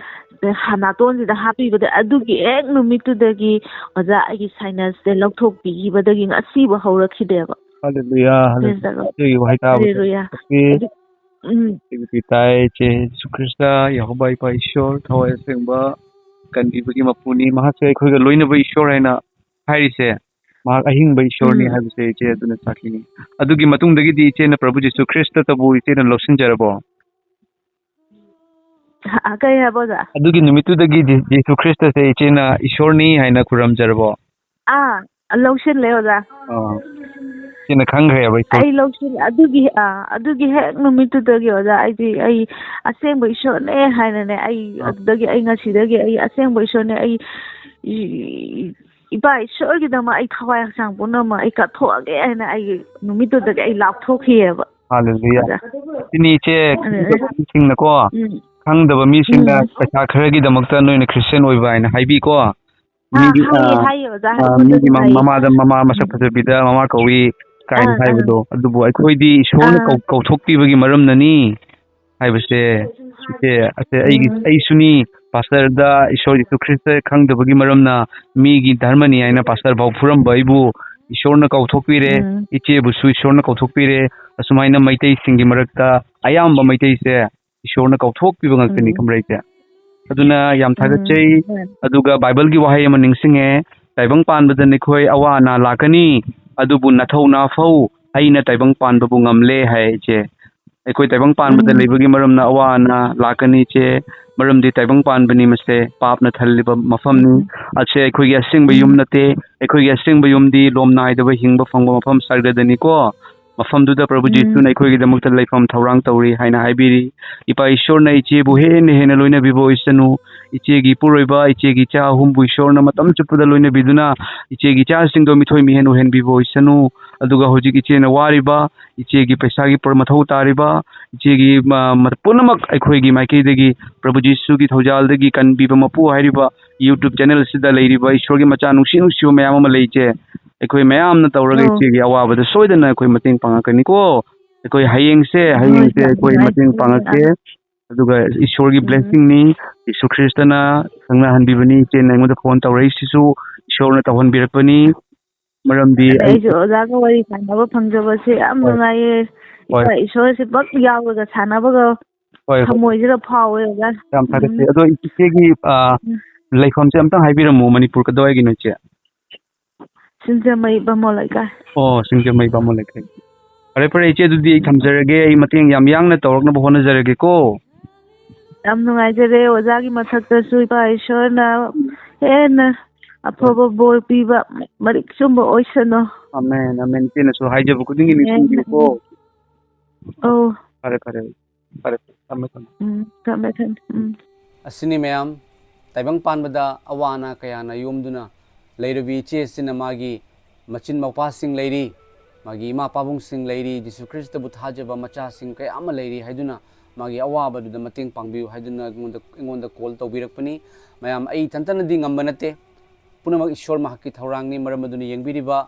ꯅꯥꯇꯣꯟꯁꯤꯗ ꯍꯥꯞꯄꯤꯕꯗ, ꯑꯗꯨꯒꯤ ꯍꯦꯛ ꯅꯨꯃꯤꯠꯇꯨꯗꯒꯤ ꯑꯣꯖꯥ ꯑꯩꯒꯤ sinusꯁꯦ ꯂꯧꯊꯣꯛꯄꯤꯈꯤꯕꯗꯒꯤ ꯉꯁꯤꯕꯨ ꯍꯧꯔꯛꯈꯤꯗꯦꯕ꯫ Hallelujah, hallelujah. Praise the Lord. ꯏꯆꯦꯒꯤ ꯋꯥꯍꯩ ꯇꯥꯕꯗ Hallelujah. ꯀꯞꯄꯦ꯫ ꯑꯗꯨ, ꯎꯝ꯫ ꯑꯩꯕꯨꯗꯤ ꯇꯥꯏ, ꯏꯆꯦ ꯖꯤꯁꯨ ꯈ꯭ꯔꯤꯁꯇ, ꯌꯦꯍꯣꯕꯥ ꯏꯄꯥ ꯏꯁꯣꯔ, ꯊꯋꯥꯏ ꯑꯁꯦꯡꯕ, ꯀꯟꯕꯤꯕꯒꯤ ꯃꯄꯨꯅꯤ꯫ ꯃꯍꯥꯛꯁꯦ ꯑꯩꯈꯣꯏꯒ ꯂꯣꯏꯅꯕ ꯏꯁꯣꯔ ꯍꯥꯏꯅ ꯍꯥꯏꯔꯤꯁꯦ, ꯃꯍꯥꯛ ꯑꯍꯤꯡꯕ ꯏꯁꯣꯔꯅꯤ ꯎꯝ꯫ ꯍꯥꯏꯕꯁꯦ ꯏꯆꯦ ꯑꯗꯨꯅ ꯁꯥꯈꯤꯅꯤ꯫ ꯑꯗꯨꯒꯤ ꯃꯇꯨꯡꯗꯒꯤꯗꯤ ꯏꯆꯦꯅ ꯄ꯭ꯔꯚꯨ ꯖꯤꯁꯨ ꯈ꯭ꯔꯤꯁꯇꯇꯕꯨ ꯏꯆꯦꯅ ꯂꯧꯁꯤꯟꯖꯔꯕꯣ? ꯍ-, ꯀꯩ ꯍꯥꯏꯕ, ꯑꯣꯖꯥ? ꯑꯗꯨꯒꯤ ꯅꯨꯃꯤꯠꯇꯨꯗꯒꯤ ꯖꯤ-, ꯖꯤꯁꯨ ꯈ꯭ꯔꯤꯁꯇꯁꯦ ꯏꯆꯦꯅ ꯏꯁꯣꯔꯅꯤ ꯍꯥꯏꯅ ꯈꯨꯔꯨꯝꯖꯔꯕꯣ? ꯑꯥ, ꯂꯧꯁꯤꯜꯂꯦ ꯑꯣꯖꯥ꯫ ꯑꯥ, ꯁꯤꯅ ꯈꯪꯈ꯭ꯔꯦꯕ ꯏꯁꯣꯔ꯫ ꯑꯩ ꯂꯧꯁꯤꯜ ꯑꯗꯨꯒꯤ ꯑꯥ, ꯑꯗꯨꯒꯤ ꯍꯦꯛ ꯅꯨꯃꯤꯠꯇꯨꯗꯒꯤ ꯑꯣꯖꯥ, ꯑꯩꯗꯤ ꯑꯩ ꯑꯁꯦꯡꯕ ꯏꯁꯣꯔꯅꯦ ꯍꯥꯏꯅꯅꯦ, ꯑꯩ ꯑꯥ꯫ ꯑꯗꯨꯗꯒꯤ ꯑꯩ ꯉꯁꯤꯗꯒꯤ ꯑꯩ ꯑꯁꯦꯡꯕ ꯏꯁꯣꯔꯅꯦ, ꯑꯩ ꯏ-, ꯏꯄꯥ ꯏꯁꯣꯔꯒꯤꯗꯃꯛ ꯑꯩ ꯊꯋꯥꯏ ꯍꯛꯆꯥꯡ ꯄꯨꯝꯅꯃꯛ ꯑꯩ ꯀꯠꯊꯣꯛꯑꯒꯦ ꯍꯥꯏꯅ ꯑꯩ ꯅꯨꯃꯤꯠꯇꯨꯗꯒꯤ ꯑꯩ ꯂꯥꯞꯊꯣꯛꯈꯤꯑꯕ꯫ ꯍꯥꯂꯦꯂꯨꯌꯥ꯫ ꯑꯣꯖꯥ꯫ ꯁꯤꯅꯤ ꯏꯆꯦ, ꯑꯗꯨ ꯈꯪꯗꯕ ꯃꯤꯁꯤꯡꯅꯀꯣ, ꯎꯝ꯫ ꯈꯪꯗꯕ ꯃꯤꯁꯤꯡꯅ ꯎꯝ꯫ ꯄꯩꯁꯥ ꯈꯔꯒꯤꯗꯃꯛꯇ ꯅꯣꯏꯅ ꯈ꯭ꯔꯤꯁꯇꯤꯌꯥꯟ ꯑꯣꯏꯕ ꯍꯥꯏꯅ ꯍꯥꯏꯕꯤꯀꯣ꯫ ꯑꯥ, ꯃꯤꯒꯤ, ꯍꯥꯏꯌꯦ, ꯑꯥ, ꯍꯥꯏꯌꯦ ꯑꯣꯖꯥ, ꯑꯥ, ꯑꯩꯉꯣꯟꯗꯁꯨ ꯃꯤꯒꯤ ꯃ-, ꯍꯥꯏꯌꯦ꯫ ꯃꯃꯥꯗ, ꯃꯃꯥ ꯃꯁꯛ ꯎꯝ꯫ ꯐꯖꯕꯤꯗ ꯃꯃꯥ ꯀꯧꯏ ꯀꯥꯏꯅ ꯑꯥ, ꯑꯥ꯫ ꯍꯥꯏꯕꯗꯣ, ꯑꯗꯨꯕꯨ ꯑꯩꯈꯣꯏꯗꯤ ꯏꯁꯣꯔꯅ ꯑꯥ꯫ ꯀꯧ-, ꯀꯧꯊꯣꯛꯄꯤꯕꯒꯤ ꯃꯔꯝꯅꯅꯤ ꯍꯥꯏꯕꯁꯦ, ꯁꯤꯁꯦ, ꯑꯁꯦ ꯑꯩꯒꯤ, ꯎꯝ꯫ ꯑꯩꯁꯨꯅꯤ ꯄꯥꯁꯇꯔꯗ ꯏꯁꯣꯔ ꯌꯦꯁꯨ ꯈ꯭ꯔꯤꯁꯇ ꯈꯪꯗꯕꯒꯤ ꯃꯔꯝꯅ ꯃꯤꯒꯤ ꯙꯔꯃꯅꯤ ꯍꯥꯏꯅ ꯄꯥꯁꯇꯔ ꯐꯥꯎ ꯐꯨꯔꯝꯕ ꯑꯩꯕꯨ ꯏꯁꯣꯔꯅ ꯀꯧꯊꯣꯛꯄꯤꯔꯦ, ꯎꯝ꯫ ꯏꯆꯦꯕꯨꯁꯨ ꯏꯁꯣꯔꯅ ꯀꯧꯊꯣꯛꯄꯤꯔꯦ꯫ ꯑꯁꯨꯃꯥꯏꯅ ꯃꯩꯇꯩꯁꯤꯡꯒꯤ ꯃꯔꯛꯇ ꯑꯌꯥꯝꯕ ꯃꯩꯇꯩꯁꯦ ꯏꯁꯣꯔꯅ ꯀꯧꯊꯣꯛꯄꯤꯕ ꯉꯥꯛꯇꯅꯤ ꯎꯝ꯫ ꯈꯪꯕ꯭ꯔꯩꯁꯦ꯫ ꯑꯗꯨꯅ ꯌꯥꯝ ꯎꯝ꯫ ꯊꯥꯒꯠꯆꯩ꯫ ꯍꯣꯏ꯫ ꯑꯗꯨꯒ ꯕꯥꯏꯕꯜꯒꯤ ꯋꯥꯍꯩ ꯑꯃ ꯅꯤꯡꯁꯤꯡꯉꯦ, "ꯇꯥꯏꯕꯪ ꯄꯥꯟꯕꯗ ꯅꯈꯣꯏ ꯑꯋꯥ ꯑꯅꯥ ꯂꯥꯛꯀꯅꯤ, ꯑꯗꯨꯕꯨ ꯅꯊꯧ ꯅꯥꯐꯧ, ꯑꯩꯅ ꯇꯥꯏꯕꯪ ꯄꯥꯟꯕꯕꯨ ꯉꯝꯂꯦ" ꯍꯥꯏ ꯏꯆꯦ꯫ ꯑꯩꯈꯣꯏ ꯇꯥꯏꯕꯪ ꯄꯥꯟꯕꯗ ꯎꯝ꯫ ꯂꯩꯕꯒꯤ ꯃꯔꯝꯅ ꯑꯋꯥ ꯑꯅꯥ ꯂꯥꯛꯀꯅꯤ ꯏꯆꯦ, ꯃꯔꯝꯗꯤ ꯇꯥꯏꯕꯪ ꯄꯥꯟꯕꯅꯤ, ꯃꯁꯦ ꯄꯥꯞꯅ ꯊꯜꯂꯤꯕ ꯃꯐꯝꯅꯤ꯫ ꯎꯝ꯫ ꯑꯁꯦ ꯑꯩꯈꯣꯏꯒꯤ ꯑꯁꯦꯡꯕ ꯌꯨꯝ ꯎꯝ꯫ ꯅꯠꯇꯦ꯫ ꯑꯩꯈꯣꯏꯒꯤ ꯑꯁꯦꯡꯕ ꯌꯨꯝꯗꯤ ꯂꯣꯝ ꯅꯥꯏꯗꯕ ꯍꯤꯡꯕ ꯐꯪꯕ ꯃꯐꯝ ꯁꯔꯒꯗꯅꯤꯀꯣ꯫ ꯃꯐꯝꯗꯨꯗ ꯄ꯭ꯔꯚꯨ ꯎꯝ꯫ ꯖꯤꯁꯨꯅ ꯑꯩꯈꯣꯏꯒꯤꯗꯃꯛꯇ ꯂꯩꯐꯝ ꯊꯧꯔꯥꯡ ꯇꯧꯔꯤ ꯍꯥꯏꯅ ꯍꯥꯏꯕꯤꯔꯤ꯫ ꯏꯄꯥ ꯏꯁꯣꯔꯅ ꯏꯆꯦꯕꯨ ꯍꯦꯟꯅ ꯍꯦꯟꯅ ꯂꯣꯏꯅꯕꯤꯕ ꯑꯣꯏꯁꯅꯨ꯫ ꯏꯆꯦꯒꯤ ꯏꯄꯨꯔꯣꯏꯕ, ꯏꯆꯦꯒꯤ ꯏꯆꯥ ꯑꯍꯨꯝꯕꯨ ꯏꯁꯣꯔꯅ ꯃꯇꯝ ꯆꯨꯞꯄꯗ ꯂꯣꯏꯅꯕꯤꯗꯨꯅ, ꯏꯆꯦꯒꯤ ꯏꯆꯥꯁꯤꯡꯗꯣ ꯃꯤꯊꯣꯏ ꯃꯤꯍꯦꯟ ꯑꯣꯏꯍꯟꯕꯤꯕ ꯑꯣꯏꯁꯅꯨ꯫ ꯑꯗꯨꯒ ꯍꯧꯖꯤꯛ ꯏꯆꯦꯅ ꯋꯥꯔꯤꯕ, ꯏꯆꯦꯒꯤ ꯄꯩꯁꯥꯒꯤ ꯄ꯭ꯔ-, ꯃꯊꯧ ꯇꯥꯔꯤꯕ, ꯏꯆꯦꯒꯤ, ꯃ-, ꯃ-, ꯄꯨꯝꯅꯃꯛ ꯑꯩꯈꯣꯏꯒꯤ ꯃꯥꯏꯀꯩꯗꯒꯤ ꯄ꯭ꯔꯚꯨ ꯖꯤꯁꯨꯒꯤ ꯊꯧꯖꯥꯜꯗꯒꯤ ꯀꯟꯕꯤꯕ ꯃꯄꯨ ꯍꯥꯏꯔꯤꯕ YouTube channel ꯑꯁꯤꯗ ꯂꯩꯔꯤꯕ ꯏꯁꯣꯔꯒꯤ ꯃꯆꯥ ꯅꯨꯡꯁꯤ ꯅꯨꯡꯁꯤꯕ ꯃꯌꯥꯝ ꯑꯃ ꯂꯩ ꯏꯆꯦ꯫ ꯑꯩꯈꯣꯏ ꯃꯌꯥꯝꯅ ꯇꯧꯔꯒ ꯑꯧ꯫ ꯏꯆꯦꯒꯤ ꯑꯋꯥꯕꯗ ꯁꯣꯏꯗꯅ ꯑꯩꯈꯣꯏ ꯃꯇꯦꯡ ꯄꯥꯡꯉꯛꯀꯅꯤꯀꯣ꯫ ꯑꯩꯈꯣꯏ ꯍꯌꯦꯡꯁꯦ, ꯍꯣꯏ, ꯍꯌꯦꯡꯁꯦ ꯌꯥꯝ ꯑꯩꯈꯣꯏ ꯅꯨꯡꯉꯥꯏ-, ꯃꯇꯦꯡ ꯌꯥꯝ ꯄꯥꯡꯉꯛꯀꯦ꯫ ꯅꯨꯡꯉꯥꯏ-, ꯑꯗꯨꯒ ꯏꯁꯣꯔꯒꯤ ꯎꯝ꯫ blessing ꯅꯤ, ꯌꯦꯁꯨ ꯈ꯭ꯔꯤꯁꯇꯅ ꯈꯪꯅꯍꯟꯕꯤꯕꯅꯤ꯫ ꯏꯆꯦꯅ ꯑꯩꯉꯣꯟꯗ phone ꯇꯧꯔꯛꯏꯁꯤꯁꯨ ꯏꯁꯣꯔꯅ ꯇꯧꯍꯟꯕꯤꯔꯛꯄꯅꯤ꯫ ꯃꯔꯝꯗꯤ ꯑꯗ ꯑꯩ ꯑꯩꯁꯨ ꯑꯣꯖꯥꯒ ꯋꯥꯔꯤ ꯁꯥꯟꯅꯕ ꯐꯪꯖꯕꯁꯦ ꯌꯥꯝ ꯍꯣꯏ꯫ ꯅꯨꯡꯉꯥꯏꯌꯦ꯫ ꯍꯣꯏ꯫ ꯏꯄꯥ ꯏꯁꯣꯔꯁꯦ ꯄꯛ ꯌꯥꯎꯔꯒ ꯁꯥꯟꯅꯕꯒ ꯍꯣꯏ, ꯍꯣꯏ꯫ ꯊꯃꯣꯏꯁꯤꯗ ꯐꯥꯎꯋꯦ ꯑꯣꯖꯥ꯫ ꯌꯥꯝ ꯊꯥꯒꯠꯆꯩ꯫ ꯎꯝ꯫ ꯑꯗꯣ ꯏꯆꯦꯒꯤ, ꯑ, ꯎꯝ꯫ ꯂꯩꯐꯝꯁꯦ ꯑꯝꯇꯪ ꯍꯥꯏꯕꯤꯔꯝꯃꯨ, ꯃꯅꯤꯄꯨꯔ ꯀꯗꯥꯏꯋꯥꯏꯒꯤꯅꯣ ꯏꯆꯦ? ꯁꯤꯡꯖꯃꯩ ꯕꯥꯃꯣꯟ ꯂꯩꯀꯥꯏ꯫ ꯑꯣ, ꯁꯤꯡꯖꯃꯩ ꯕꯥꯃꯣꯟ ꯂꯩꯀꯥꯏ꯫ ꯐꯔꯦ, ꯐꯔꯦ ꯏꯆꯦ, ꯑꯗꯨꯗꯤ ꯑꯩ ꯊꯝꯖꯔꯒꯦ꯫ ꯑꯩ ꯃꯇꯦꯡ ꯌꯥꯝ ꯌꯥꯡꯅ ꯇꯧꯔꯛꯅꯕ ꯍꯣꯠꯅꯖꯔꯒꯦꯀꯣ꯫ ꯌꯥꯝ ꯅꯨꯡꯉꯥꯏꯖꯔꯦ꯫ ꯑꯣꯖꯥꯒꯤ ꯃꯊꯛꯇꯁꯨ ꯏꯄꯥ ꯏꯁꯣꯔꯅ ꯍꯦꯟꯅ ꯑꯐꯕ ꯕꯣꯔ ꯄꯤꯕ ꯃꯔꯤꯛ ꯆꯨꯝꯕ ꯑꯣꯏꯁꯅꯨ꯫ Amen, amen. ꯏꯆꯦꯅꯁꯨ ꯍꯥꯏꯖꯕ ꯈꯨꯗꯤꯡꯒꯤ ꯑꯃꯦꯟ, ꯅꯤꯡꯁꯤꯡꯕꯤꯌꯨꯀꯣ꯫ ꯑꯧ꯫ ꯐꯔꯦ, ꯐꯔꯦ, ꯐꯔꯦ, ꯊꯝꯃꯦ, ꯊꯝꯃꯦ꯫ ꯎꯝ, ꯊꯝꯃꯦ, ꯊꯝꯃꯦ꯫ ꯎꯝ꯫ ꯑꯁꯤꯅꯤ ꯃꯌꯥꯝ, ꯇꯥꯏꯕꯪ ꯄꯥꯟꯕꯗ ꯑꯋꯥ ꯑꯅꯥ ꯀꯌꯥꯅ ꯌꯣꯝꯗꯨꯅ ꯂꯩꯔꯕꯤ ꯏꯆꯦ ꯑꯁꯤꯅ ꯃꯥꯒꯤ ꯃꯆꯤꯟ ꯃꯧꯄ꯭ꯋꯥꯁꯤꯡ ꯂꯩꯔꯤ, ꯃꯥꯒꯤ ꯏꯃꯥ ꯄꯥꯕꯨꯡꯁꯤꯡ ꯂꯩꯔꯤ, ꯖꯤꯁꯨ ꯈ꯭ꯔꯤꯁꯇꯕꯨ ꯊꯥꯖꯕ ꯃꯆꯥꯁꯤꯡ ꯀꯌꯥ ꯑꯃ ꯂꯩꯔꯤ ꯍꯥꯏꯗꯨꯅ ꯃꯥꯒꯤ ꯑꯋꯥꯕꯗꯨꯗ ꯃꯇꯦꯡ ꯄꯥꯡꯕꯤꯌꯨ ꯍꯥꯏꯗꯨꯅ ꯑꯩꯉꯣꯟꯗ, ꯑꯩꯉꯣꯟꯗ ꯀꯣꯜ ꯇꯧꯕꯤꯔꯛꯄꯅꯤ꯫ ꯃꯌꯥꯝ, ꯑꯩ ꯏꯊꯟꯇꯅꯗꯤ ꯉꯝꯕ ꯅꯠꯇꯦ꯫ ꯄꯨꯝꯅꯃꯛ ꯏꯁꯣꯔ ꯃꯍꯥꯛꯀꯤ ꯊꯧꯔꯥꯡꯅꯤ꯫ ꯃꯔꯝ ꯑꯗꯨꯅ ꯌꯦꯡꯕꯤꯔꯤꯕ,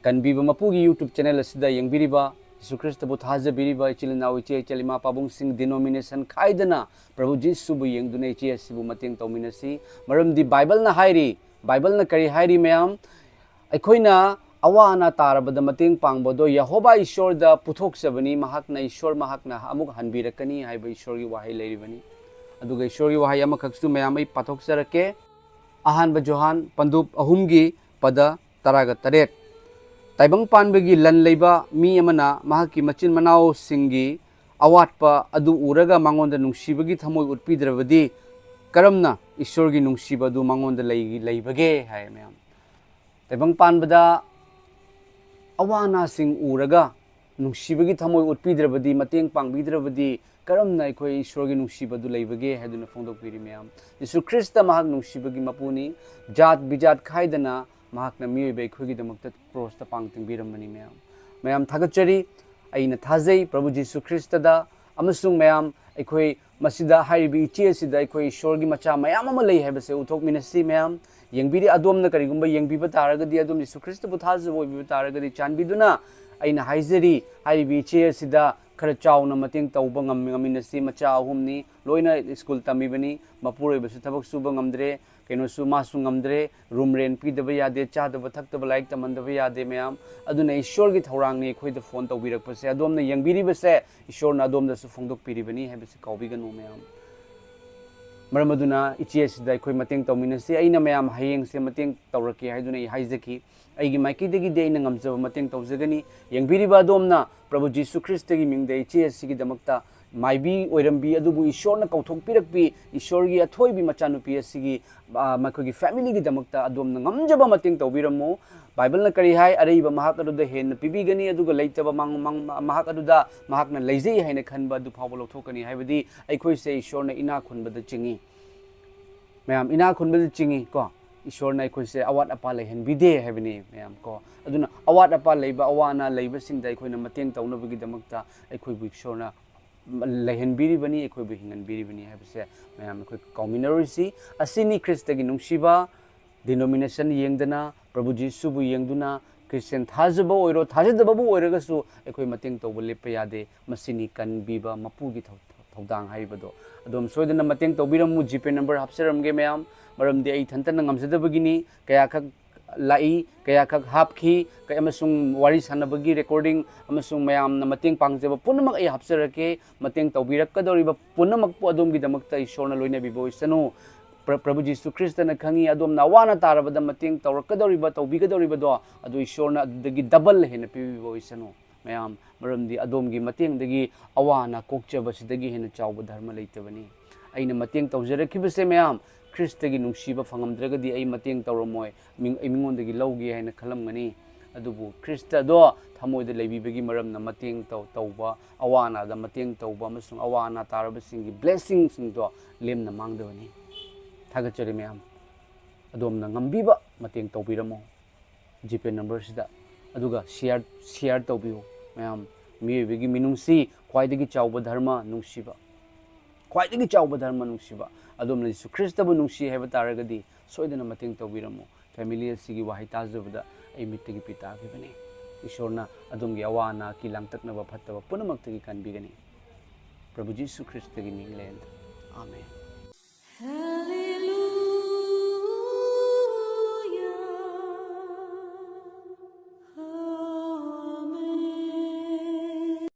ꯀꯟꯕꯤꯕ ꯃꯄꯨꯒꯤ YouTube channel ꯑꯁꯤꯗ ꯌꯦꯡꯕꯤꯔꯤꯕ, ꯖꯤꯁꯨ ꯈ꯭ꯔꯤꯁꯇꯕꯨ ꯊꯥꯖꯕꯤꯔꯤꯕ ꯏꯆꯤꯜ ꯏꯅꯥꯎ, ꯏꯆꯦ ꯏꯆꯜ, ꯏꯃꯥ ꯄꯥꯕꯨꯡꯁꯤꯡ, denomination ꯈꯥꯏꯗꯅ ꯄ꯭ꯔꯚꯨ ꯖꯤꯁꯨꯕꯨ ꯌꯦꯡꯗꯨꯅ ꯏꯆꯦ ꯑꯁꯤꯕꯨ ꯃꯇꯦꯡ ꯇꯧꯃꯤꯟꯅꯁꯤ꯫ ꯃꯔꯝꯗꯤ ꯕꯥꯏꯕꯜꯅ ꯍꯥꯏꯔꯤ, ꯕꯥꯏꯕꯜꯅ ꯀꯔꯤ ꯍꯥꯏꯔꯤ ꯃꯌꯥꯝ? ꯑꯩꯈꯣꯏꯅ ꯑꯋꯥ ꯑꯅꯥ ꯇꯥꯔꯕꯗ ꯃꯇꯦꯡ ꯄꯥꯡꯕꯗꯣ ꯌꯦꯍꯣꯕꯥ ꯏꯁꯣꯔꯗ ꯄꯨꯊꯣꯛꯆꯕꯅꯤ, ꯃꯍꯥꯛꯅ, ꯏꯁꯣꯔ ꯃꯍꯥꯛꯅ ꯑꯃꯨꯛ ꯍꯟꯕꯤꯔꯛꯀꯅꯤ ꯍꯥꯏꯕ ꯏꯁꯣꯔꯒꯤ ꯋꯥꯍꯩ ꯂꯩꯔꯤꯕꯅꯤ꯫ ꯑꯗꯨꯒ ꯏꯁꯣꯔꯒꯤ ꯋꯥꯍꯩ ꯑꯃꯈꯛꯁꯨ ꯃꯌꯥꯝ ꯑꯩ ꯄꯥꯊꯣꯛꯆꯔꯛꯀꯦ꯫ ꯑꯍꯥꯟꯕ ꯖꯣꯍꯥꯟ ꯄꯟꯗꯨꯞ ꯑꯍꯨꯝꯒꯤ ꯄꯗ ꯇꯔꯥꯒ ꯇꯔꯦꯠ꯫ ꯇꯥꯏꯕꯪ ꯄꯥꯟꯕꯒꯤ ꯂꯟ ꯂꯩꯕ ꯃꯤ ꯑꯃꯅ ꯃꯍꯥꯛꯀꯤ ꯃꯆꯤꯟ ꯃꯅꯥꯎꯁꯤꯡꯒꯤ ꯑꯋꯥꯠꯄ ꯑꯗꯨ ꯎꯔꯒ ꯃꯉꯣꯟꯗ ꯅꯨꯡꯁꯤꯕꯒꯤ ꯊꯃꯣꯏ ꯎꯠꯄꯤꯗ꯭ꯔꯕꯗꯤ ꯀꯔꯝꯅ ꯏꯁꯣꯔꯒꯤ ꯅꯨꯡꯁꯤꯕ ꯑꯗꯨ ꯃꯉꯣꯟꯗ ꯂꯩ-, ꯂꯩꯕꯒꯦ ꯍꯥꯏ ꯃꯌꯥꯝ꯫ ꯇꯥꯏꯕꯪ ꯄꯥꯟꯕꯗ ꯑꯋꯥ ꯑꯅꯥꯁꯤꯡ ꯎꯔꯒ ꯅꯨꯡꯁꯤꯕꯒꯤ ꯊꯃꯣꯏ ꯎꯠꯄꯤꯗ꯭ꯔꯕꯗꯤ, ꯃꯇꯦꯡ ꯄꯥꯡꯕꯤꯗ꯭ꯔꯕꯗꯤ ꯀꯔꯝꯅ ꯑꯩꯈꯣꯏ ꯏꯁꯣꯔꯒꯤ ꯅꯨꯡꯁꯤꯕꯗꯨ ꯂꯩꯕꯒꯦ ꯍꯥꯏꯗꯨꯅ ꯐꯣꯡꯗꯣꯛꯄꯤꯔꯤ ꯃꯌꯥꯝ꯫ ꯖꯤꯁꯨ ꯈ꯭ꯔꯤꯁꯇ ꯃꯍꯥꯛ ꯅꯨꯡꯁꯤꯕꯒꯤ ꯃꯄꯨꯅꯤ꯫ ꯖꯥꯠ ꯕꯤꯖꯥꯠ ꯈꯥꯏꯗꯅ ꯃꯍꯥꯛꯅ ꯃꯤꯑꯣꯏꯕ ꯑꯩꯈꯣꯏꯒꯤꯗꯃꯛꯇ ꯀ꯭ꯔꯣꯁꯇ ꯄꯥꯡ ꯇꯤꯡꯕꯤꯔꯝꯕꯅꯤ ꯃꯌꯥꯝ꯫ ꯃꯌꯥꯝ ꯊꯥꯒꯠꯆꯔꯤ꯫ ꯑꯩꯅ ꯊꯥꯖꯩ ꯄ꯭ꯔꯚꯨ ꯖꯤꯁꯨ ꯈ꯭ꯔꯤꯁꯇꯗ, ꯑꯃꯁꯨꯡ ꯃꯌꯥꯝ ꯑꯩꯈꯣꯏ ꯃꯁꯤꯗ ꯍꯥꯏꯔꯤꯕ ꯏꯆꯦ ꯑꯁꯤꯗ ꯑꯩꯈꯣꯏ ꯏꯁꯣꯔꯒꯤ ꯃꯆꯥ ꯃꯌꯥꯝ ꯑꯃ ꯂꯩ ꯍꯥꯏꯕꯁꯦ ꯎꯊꯣꯛꯃꯤꯟꯅꯁꯤ ꯃꯌꯥꯝ꯫ ꯌꯦꯡꯕꯤꯔꯤ, ꯑꯗꯣꯝꯅ ꯀꯔꯤꯒꯨꯝꯕ ꯌꯦꯡꯕꯤꯕ ꯇꯥꯔꯒꯗꯤ, ꯑꯗꯣꯝ ꯖꯤꯁꯨ ꯈ꯭ꯔꯤꯁꯇꯕꯨ ꯊꯥꯖꯕ ꯑꯣꯏꯕꯤꯕ ꯇꯥꯔꯒꯗꯤ, ꯆꯥꯟꯕꯤꯗꯨꯅ ꯑꯩꯅ ꯍꯥꯏꯖꯔꯤ, ꯍꯥꯏꯔꯤꯕ ꯏꯆꯦ ꯑꯁꯤꯗ ꯈꯔ ꯆꯥꯎꯅ ꯃꯇꯦꯡ ꯇꯧꯕ ꯉꯝ-, ꯉꯝꯃꯤꯟꯅꯁꯤ꯫ ꯃꯆꯥ ꯑꯍꯨꯝꯅꯤ, ꯂꯣꯏꯅ ꯁ꯭ꯀꯨꯜ ꯇꯝꯃꯤꯕꯅꯤ꯫ ꯃꯄꯨꯔꯣꯏꯕꯁꯨ ꯊꯕꯛ ꯁꯨꯕ ꯉꯝꯗ꯭ꯔꯦ, ꯀꯩꯅꯣꯁꯨ ꯃꯥꯁꯨ ꯉꯝꯗ꯭ꯔꯦ, ꯔꯨꯝ ꯔꯦꯟ ꯄꯤꯗꯕ ꯌꯥꯗꯦ, ꯆꯥꯗꯕ ꯊꯛꯇꯕ, ꯂꯥꯏꯔꯤꯛ ꯇꯝꯍꯟꯗꯕ ꯌꯥꯗꯦ ꯃꯌꯥꯝ꯫ ꯑꯗꯨꯅ ꯏꯁꯣꯔꯒꯤ ꯊꯧꯔꯥꯡꯅꯤ ꯑꯩꯈꯣꯏꯗ ꯐꯣꯟ ꯇꯧꯕꯤꯔꯛꯄꯁꯦ꯫ ꯑꯗꯣꯝꯅ ꯌꯦꯡꯕꯤꯔꯤꯕꯁꯦ ꯏꯁꯣꯔꯅ ꯑꯗꯣꯝꯗꯁꯨ ꯐꯣꯡꯗꯣꯛꯄꯤꯔꯤꯕꯅꯤ ꯍꯥꯏꯕꯁꯤ ꯀꯥꯎꯕꯤꯒꯅꯨ ꯃꯌꯥꯝ꯫ ꯃꯔꯝ ꯑꯗꯨꯅ ꯏꯆꯦ ꯑꯁꯤꯗ ꯑꯩꯈꯣꯏ ꯃꯇꯦꯡ ꯇꯧꯃꯤꯟꯅꯁꯤ꯫ ꯑꯩꯅ ꯃꯌꯥꯝ ꯍꯌꯦꯡꯁꯦ ꯃꯇꯦꯡ ꯇꯧꯔꯛꯀꯦ ꯍꯥꯏꯗꯨꯅ ꯑꯩ ꯍꯥꯏꯖꯈꯤ꯫ ꯑꯩꯒꯤ ꯃꯥꯏꯀꯩꯗꯒꯤꯗꯤ ꯑꯩꯅ ꯉꯝꯖꯕ ꯃꯇꯦꯡ ꯇꯧꯖꯒꯅꯤ꯫ ꯌꯦꯡꯕꯤꯔꯤꯕ ꯑꯗꯣꯝꯅ ꯄ꯭ꯔꯚꯨ ꯖꯤꯁꯨ ꯈ꯭ꯔꯤꯁꯇꯒꯤ ꯃꯤꯡꯗ ꯏꯆꯦ ꯑꯁꯤꯒꯤꯗꯃꯛꯇ ꯃꯥꯏꯕꯤ ꯑꯣꯏꯔꯝꯕꯤ, ꯑꯗꯨꯕꯨ ꯏꯁꯣꯔꯅ ꯀꯧꯊꯣꯛꯄꯤꯔꯛꯄꯤ, ꯏꯁꯣꯔꯒꯤ ꯑꯊꯣꯏꯕꯤ ꯃꯆꯥꯅꯨꯄꯤ ꯑꯁꯤꯒꯤ, ꯑ, ꯃꯈꯣꯏꯒꯤ ꯐꯦꯃꯤꯂꯤꯒꯤꯗꯃꯛꯇ ꯑꯗꯣꯝꯅ ꯉꯝꯖꯕ ꯃꯇꯦꯡ ꯇꯧꯕꯤꯔꯝꯃꯨ꯫ ꯕꯥꯏꯕꯜꯅ ꯀꯔꯤ ꯍꯥꯏ? "ꯑꯔꯩꯕ ꯃꯍꯥꯛ ꯑꯗꯨꯗ ꯍꯦꯟꯅ ꯄꯤꯕꯤꯒꯅꯤ, ꯑꯗꯨꯒ ꯂꯩꯇꯕ ꯃꯥꯡ-, ꯃꯥꯡ-, ꯃꯍꯥꯛ ꯑꯗꯨꯗ ꯃꯍꯥꯛꯅ ꯂꯩꯖꯩ ꯍꯥꯏꯅ ꯈꯟꯕ ꯑꯗꯨ ꯐꯥꯎꯕ ꯂꯧꯊꯣꯛꯀꯅꯤ"꯫ ꯍꯥꯏꯕꯗꯤ ꯑꯩꯈꯣꯏꯁꯦ ꯏꯁꯣꯔꯅ ꯏꯅꯥꯛ ꯈꯨꯟꯕꯗ ꯆꯤꯡꯏ꯫ ꯃꯌꯥꯝ, ꯏꯅꯥꯛ ꯈꯨꯟꯕꯗ ꯆꯤꯡꯏ ꯀꯣ꯫ ꯏꯁꯣꯔꯅ ꯑꯩꯈꯣꯏꯁꯦ ꯑꯋꯥꯠ ꯑꯄꯥ ꯂꯩꯍꯟꯕꯤꯗꯦ ꯍꯥꯏꯕꯅꯤ ꯃꯌꯥꯝ ꯀꯣ꯫ ꯑꯗꯨꯅ ꯑꯋꯥꯠ ꯑꯄꯥ ꯂꯩꯕ, ꯑꯋꯥ ꯑꯅꯥ ꯂꯩꯕꯁꯤꯡꯗ ꯑꯩꯈꯣꯏꯅ ꯃꯇꯦꯡ ꯇꯧꯅꯕꯒꯤꯗꯃꯛꯇ ꯑꯩꯈꯣꯏꯕꯨ ꯏꯁꯣꯔꯅ ꯂꯩꯍꯟꯕꯤꯔꯤꯕꯅꯤ, ꯑꯩꯈꯣꯏꯕꯨ ꯍꯤꯡꯍꯟꯕꯤꯔꯤꯕꯅꯤ ꯍꯥꯏꯕꯁꯦ ꯃꯌꯥꯝ ꯑꯩꯈꯣꯏ ꯀꯥꯎꯃꯤꯟꯅꯔꯣꯏꯁꯤ꯫ ꯑꯁꯤꯅꯤ ꯈ꯭ꯔꯤꯁꯇꯒꯤ ꯅꯨꯡꯁꯤꯕ꯫ Denomination ꯌꯦꯡꯗꯅ, ꯄ꯭ꯔꯚꯨ ꯖꯤꯁꯨꯕꯨ ꯌꯦꯡꯗꯨꯅ, ꯈ꯭ꯔꯤꯁꯇꯤꯌꯥꯟ ꯊꯥꯖꯕ ꯑꯣꯏꯔꯣ, ꯊꯥꯖꯗꯕꯕꯨ ꯑꯣꯏꯔꯒꯁꯨ ꯑꯩꯈꯣꯏ ꯃꯇꯦꯡ ꯇꯧꯕ ꯂꯦꯞꯄ ꯌꯥꯗꯦ꯫ ꯃꯁꯤꯅꯤ ꯀꯟꯕꯤꯕ ꯃꯄꯨꯒꯤ ꯊꯧ-, ꯊꯧꯗꯥꯡ ꯍꯥꯏꯕꯗꯣ꯫ ꯑꯗꯣꯝ ꯁꯣꯏꯗꯅ ꯃꯇꯦꯡ ꯇꯧꯕꯤꯔꯝꯃꯨ꯫ ꯖꯤꯄꯦ ꯅꯝꯕꯔ ꯍꯥꯞꯆꯔꯝꯒꯦ ꯃꯌꯥꯝ, ꯃꯔꯝꯗꯤ ꯑꯩ ꯏꯊꯟꯇꯅ ꯉꯝꯖꯗꯕꯒꯤꯅꯤ꯫ ꯀꯌꯥꯈꯛ ꯂꯥꯛꯏ, ꯀꯌꯥꯈꯛ ꯍꯥꯞꯈꯤ, ꯀꯌꯥ-, ꯑꯃꯁꯨꯡ ꯋꯥꯔꯤ ꯁꯥꯟꯅꯕꯒꯤ ꯔꯦꯀꯣꯔꯗꯤꯡ ꯑꯃꯁꯨꯡ ꯃꯌꯥꯝꯅ ꯃꯇꯦꯡ ꯄꯥꯡꯖꯕ ꯄꯨꯝꯅꯃꯛ ꯑꯩ ꯍꯥꯞꯆꯔꯛꯀꯦ꯫ ꯃꯇꯦꯡ ꯇꯧꯕꯤꯔꯛꯀꯗꯧꯔꯤꯕ ꯄꯨꯝꯅꯃꯛꯄꯨ ꯑꯗꯣꯝꯒꯤꯗꯃꯛꯇ ꯏꯁꯣꯔꯅ ꯂꯣꯏꯅꯕꯤꯕ ꯑꯣꯏꯁꯅꯨ꯫ ꯄ꯭ꯔ-, ꯄ꯭ꯔꯚꯨ ꯖꯤꯁꯨ ꯈ꯭ꯔꯤꯁꯇꯅ ꯈꯪꯉꯤ, ꯑꯗꯣꯝꯅ ꯑꯋꯥꯅ ꯇꯥꯔꯕꯗ ꯃꯇꯦꯡ ꯇꯧꯔꯛꯀꯗꯧꯔꯤꯕ, ꯇꯧꯕꯤꯒꯗꯧꯔꯤꯕꯗꯣ, ꯑꯗꯨ ꯏꯁꯣꯔꯅ ꯑꯗꯨꯗꯒꯤ ꯗꯕꯜ ꯍꯦꯟꯅ ꯄꯤꯕꯤꯕ ꯑꯣꯏꯁꯅꯨ꯫ ꯃꯌꯥꯝ, ꯃꯔꯝꯗꯤ ꯑꯗꯣꯝꯒꯤ ꯃꯇꯦꯡꯗꯒꯤ ꯑꯋꯥ ꯑꯅꯥ ꯀꯣꯛꯆꯕꯁꯤꯗꯒꯤ ꯍꯦꯟꯅ ꯆꯥꯎꯕ ꯙꯔꯃ ꯂꯩꯇꯕꯅꯤ꯫ ꯑꯩꯅ ꯃꯇꯦꯡ ꯇꯧꯖꯔꯛꯈꯤꯕꯁꯦ ꯃꯌꯥꯝ, ꯈ꯭ꯔꯤꯁꯇꯒꯤ ꯅꯨꯡꯁꯤꯕ ꯐꯪꯉꯝꯗ꯭ꯔꯒꯗꯤ ꯑꯩ ꯃꯇꯦꯡ ꯇꯧꯔꯝꯃꯣꯏ, ꯃꯤ-, ꯑꯩ ꯃꯤꯉꯣꯟꯗꯒꯤ ꯂꯧꯒꯦ ꯍꯥꯏꯅ ꯈꯜꯂꯝꯒꯅꯤ꯫ ꯑꯗꯨꯕꯨ ꯈ꯭ꯔꯤꯁꯇꯗꯣ ꯊꯃꯣꯏꯗ ꯂꯩꯕꯤꯕꯒꯤ ꯃꯔꯝꯅ ꯃꯇꯦꯡ ꯇꯧ-, ꯇꯧꯕ, ꯑꯋꯥ ꯑꯅꯥꯗ ꯃꯇꯦꯡ ꯇꯧꯕ ꯑꯃꯁꯨꯡ ꯑꯋꯥ ꯑꯅꯥ ꯇꯥꯔꯕꯁꯤꯡꯒꯤ ꯕ꯭ꯂꯦꯁꯤꯡꯁꯤꯡꯗꯣ ꯂꯦꯝꯅ ꯃꯥꯡꯗꯕꯅꯤ꯫ ꯊꯥꯒꯠꯆꯔꯤ ꯃꯌꯥꯝ꯫ ꯑꯗꯣꯝꯅ ꯉꯝꯕꯤꯕ ꯃꯇꯦꯡ ꯇꯧꯕꯤꯔꯝꯃꯣ ꯖꯤꯄꯦ ꯅꯝꯕꯔꯁꯤꯗ꯫ ꯑꯗꯨꯒ ꯁꯤꯌꯥꯔ, ꯁꯤꯌꯥꯔ ꯇꯧꯕꯤꯌꯨ ꯃꯌꯥꯝ꯫ ꯃꯤꯑꯣꯏꯕꯒꯤ ꯃꯤꯅꯨꯡꯁꯤ, ꯈ꯭ꯋꯥꯏꯗꯒꯤ ꯆꯥꯎꯕ ꯙꯔꯃ ꯅꯨꯡꯁꯤꯕ꯫ ꯈ꯭ꯋꯥꯏꯗꯒꯤ ꯆꯥꯎꯕ ꯙꯔꯃ ꯅꯨꯡꯁꯤꯕ꯫ ꯑꯗꯣꯝꯅ ꯖꯤꯁꯨ ꯈ꯭ꯔꯤꯁꯇꯕꯨ ꯅꯨꯡꯁꯤ ꯍꯥꯏꯕ ꯇꯥꯔꯒꯗꯤ ꯁꯣꯏꯗꯅ ꯃꯇꯦꯡ ꯇꯧꯕꯤꯔꯝꯃꯨ꯫ ꯐꯦꯃꯤꯂꯤ ꯑꯁꯤꯒꯤ ꯋꯥꯍꯩ ꯇꯥꯖꯕꯗ ꯑꯩ ꯃꯤꯠꯇꯒꯤ ꯄꯤ ꯇꯥꯈꯤꯕꯅꯤ꯫ ꯏꯁꯣꯔꯅ ꯑꯗꯣꯝꯒꯤ ꯑꯋꯥ ꯑꯅꯥꯒꯤ ꯂꯥꯡꯇꯛꯅꯕ ꯐꯠꯇꯕ ꯄꯨꯝꯅꯃꯛꯇꯒꯤ ꯀꯟꯕꯤꯒꯅꯤ꯫ ꯄ꯭ꯔꯚꯨ ꯖꯤꯁꯨ ꯈ꯭ꯔꯤꯁꯇꯒꯤ ꯃꯤꯡ ꯂꯦꯟꯗꯨꯅ꯫ ꯑꯥꯃꯦꯟ꯫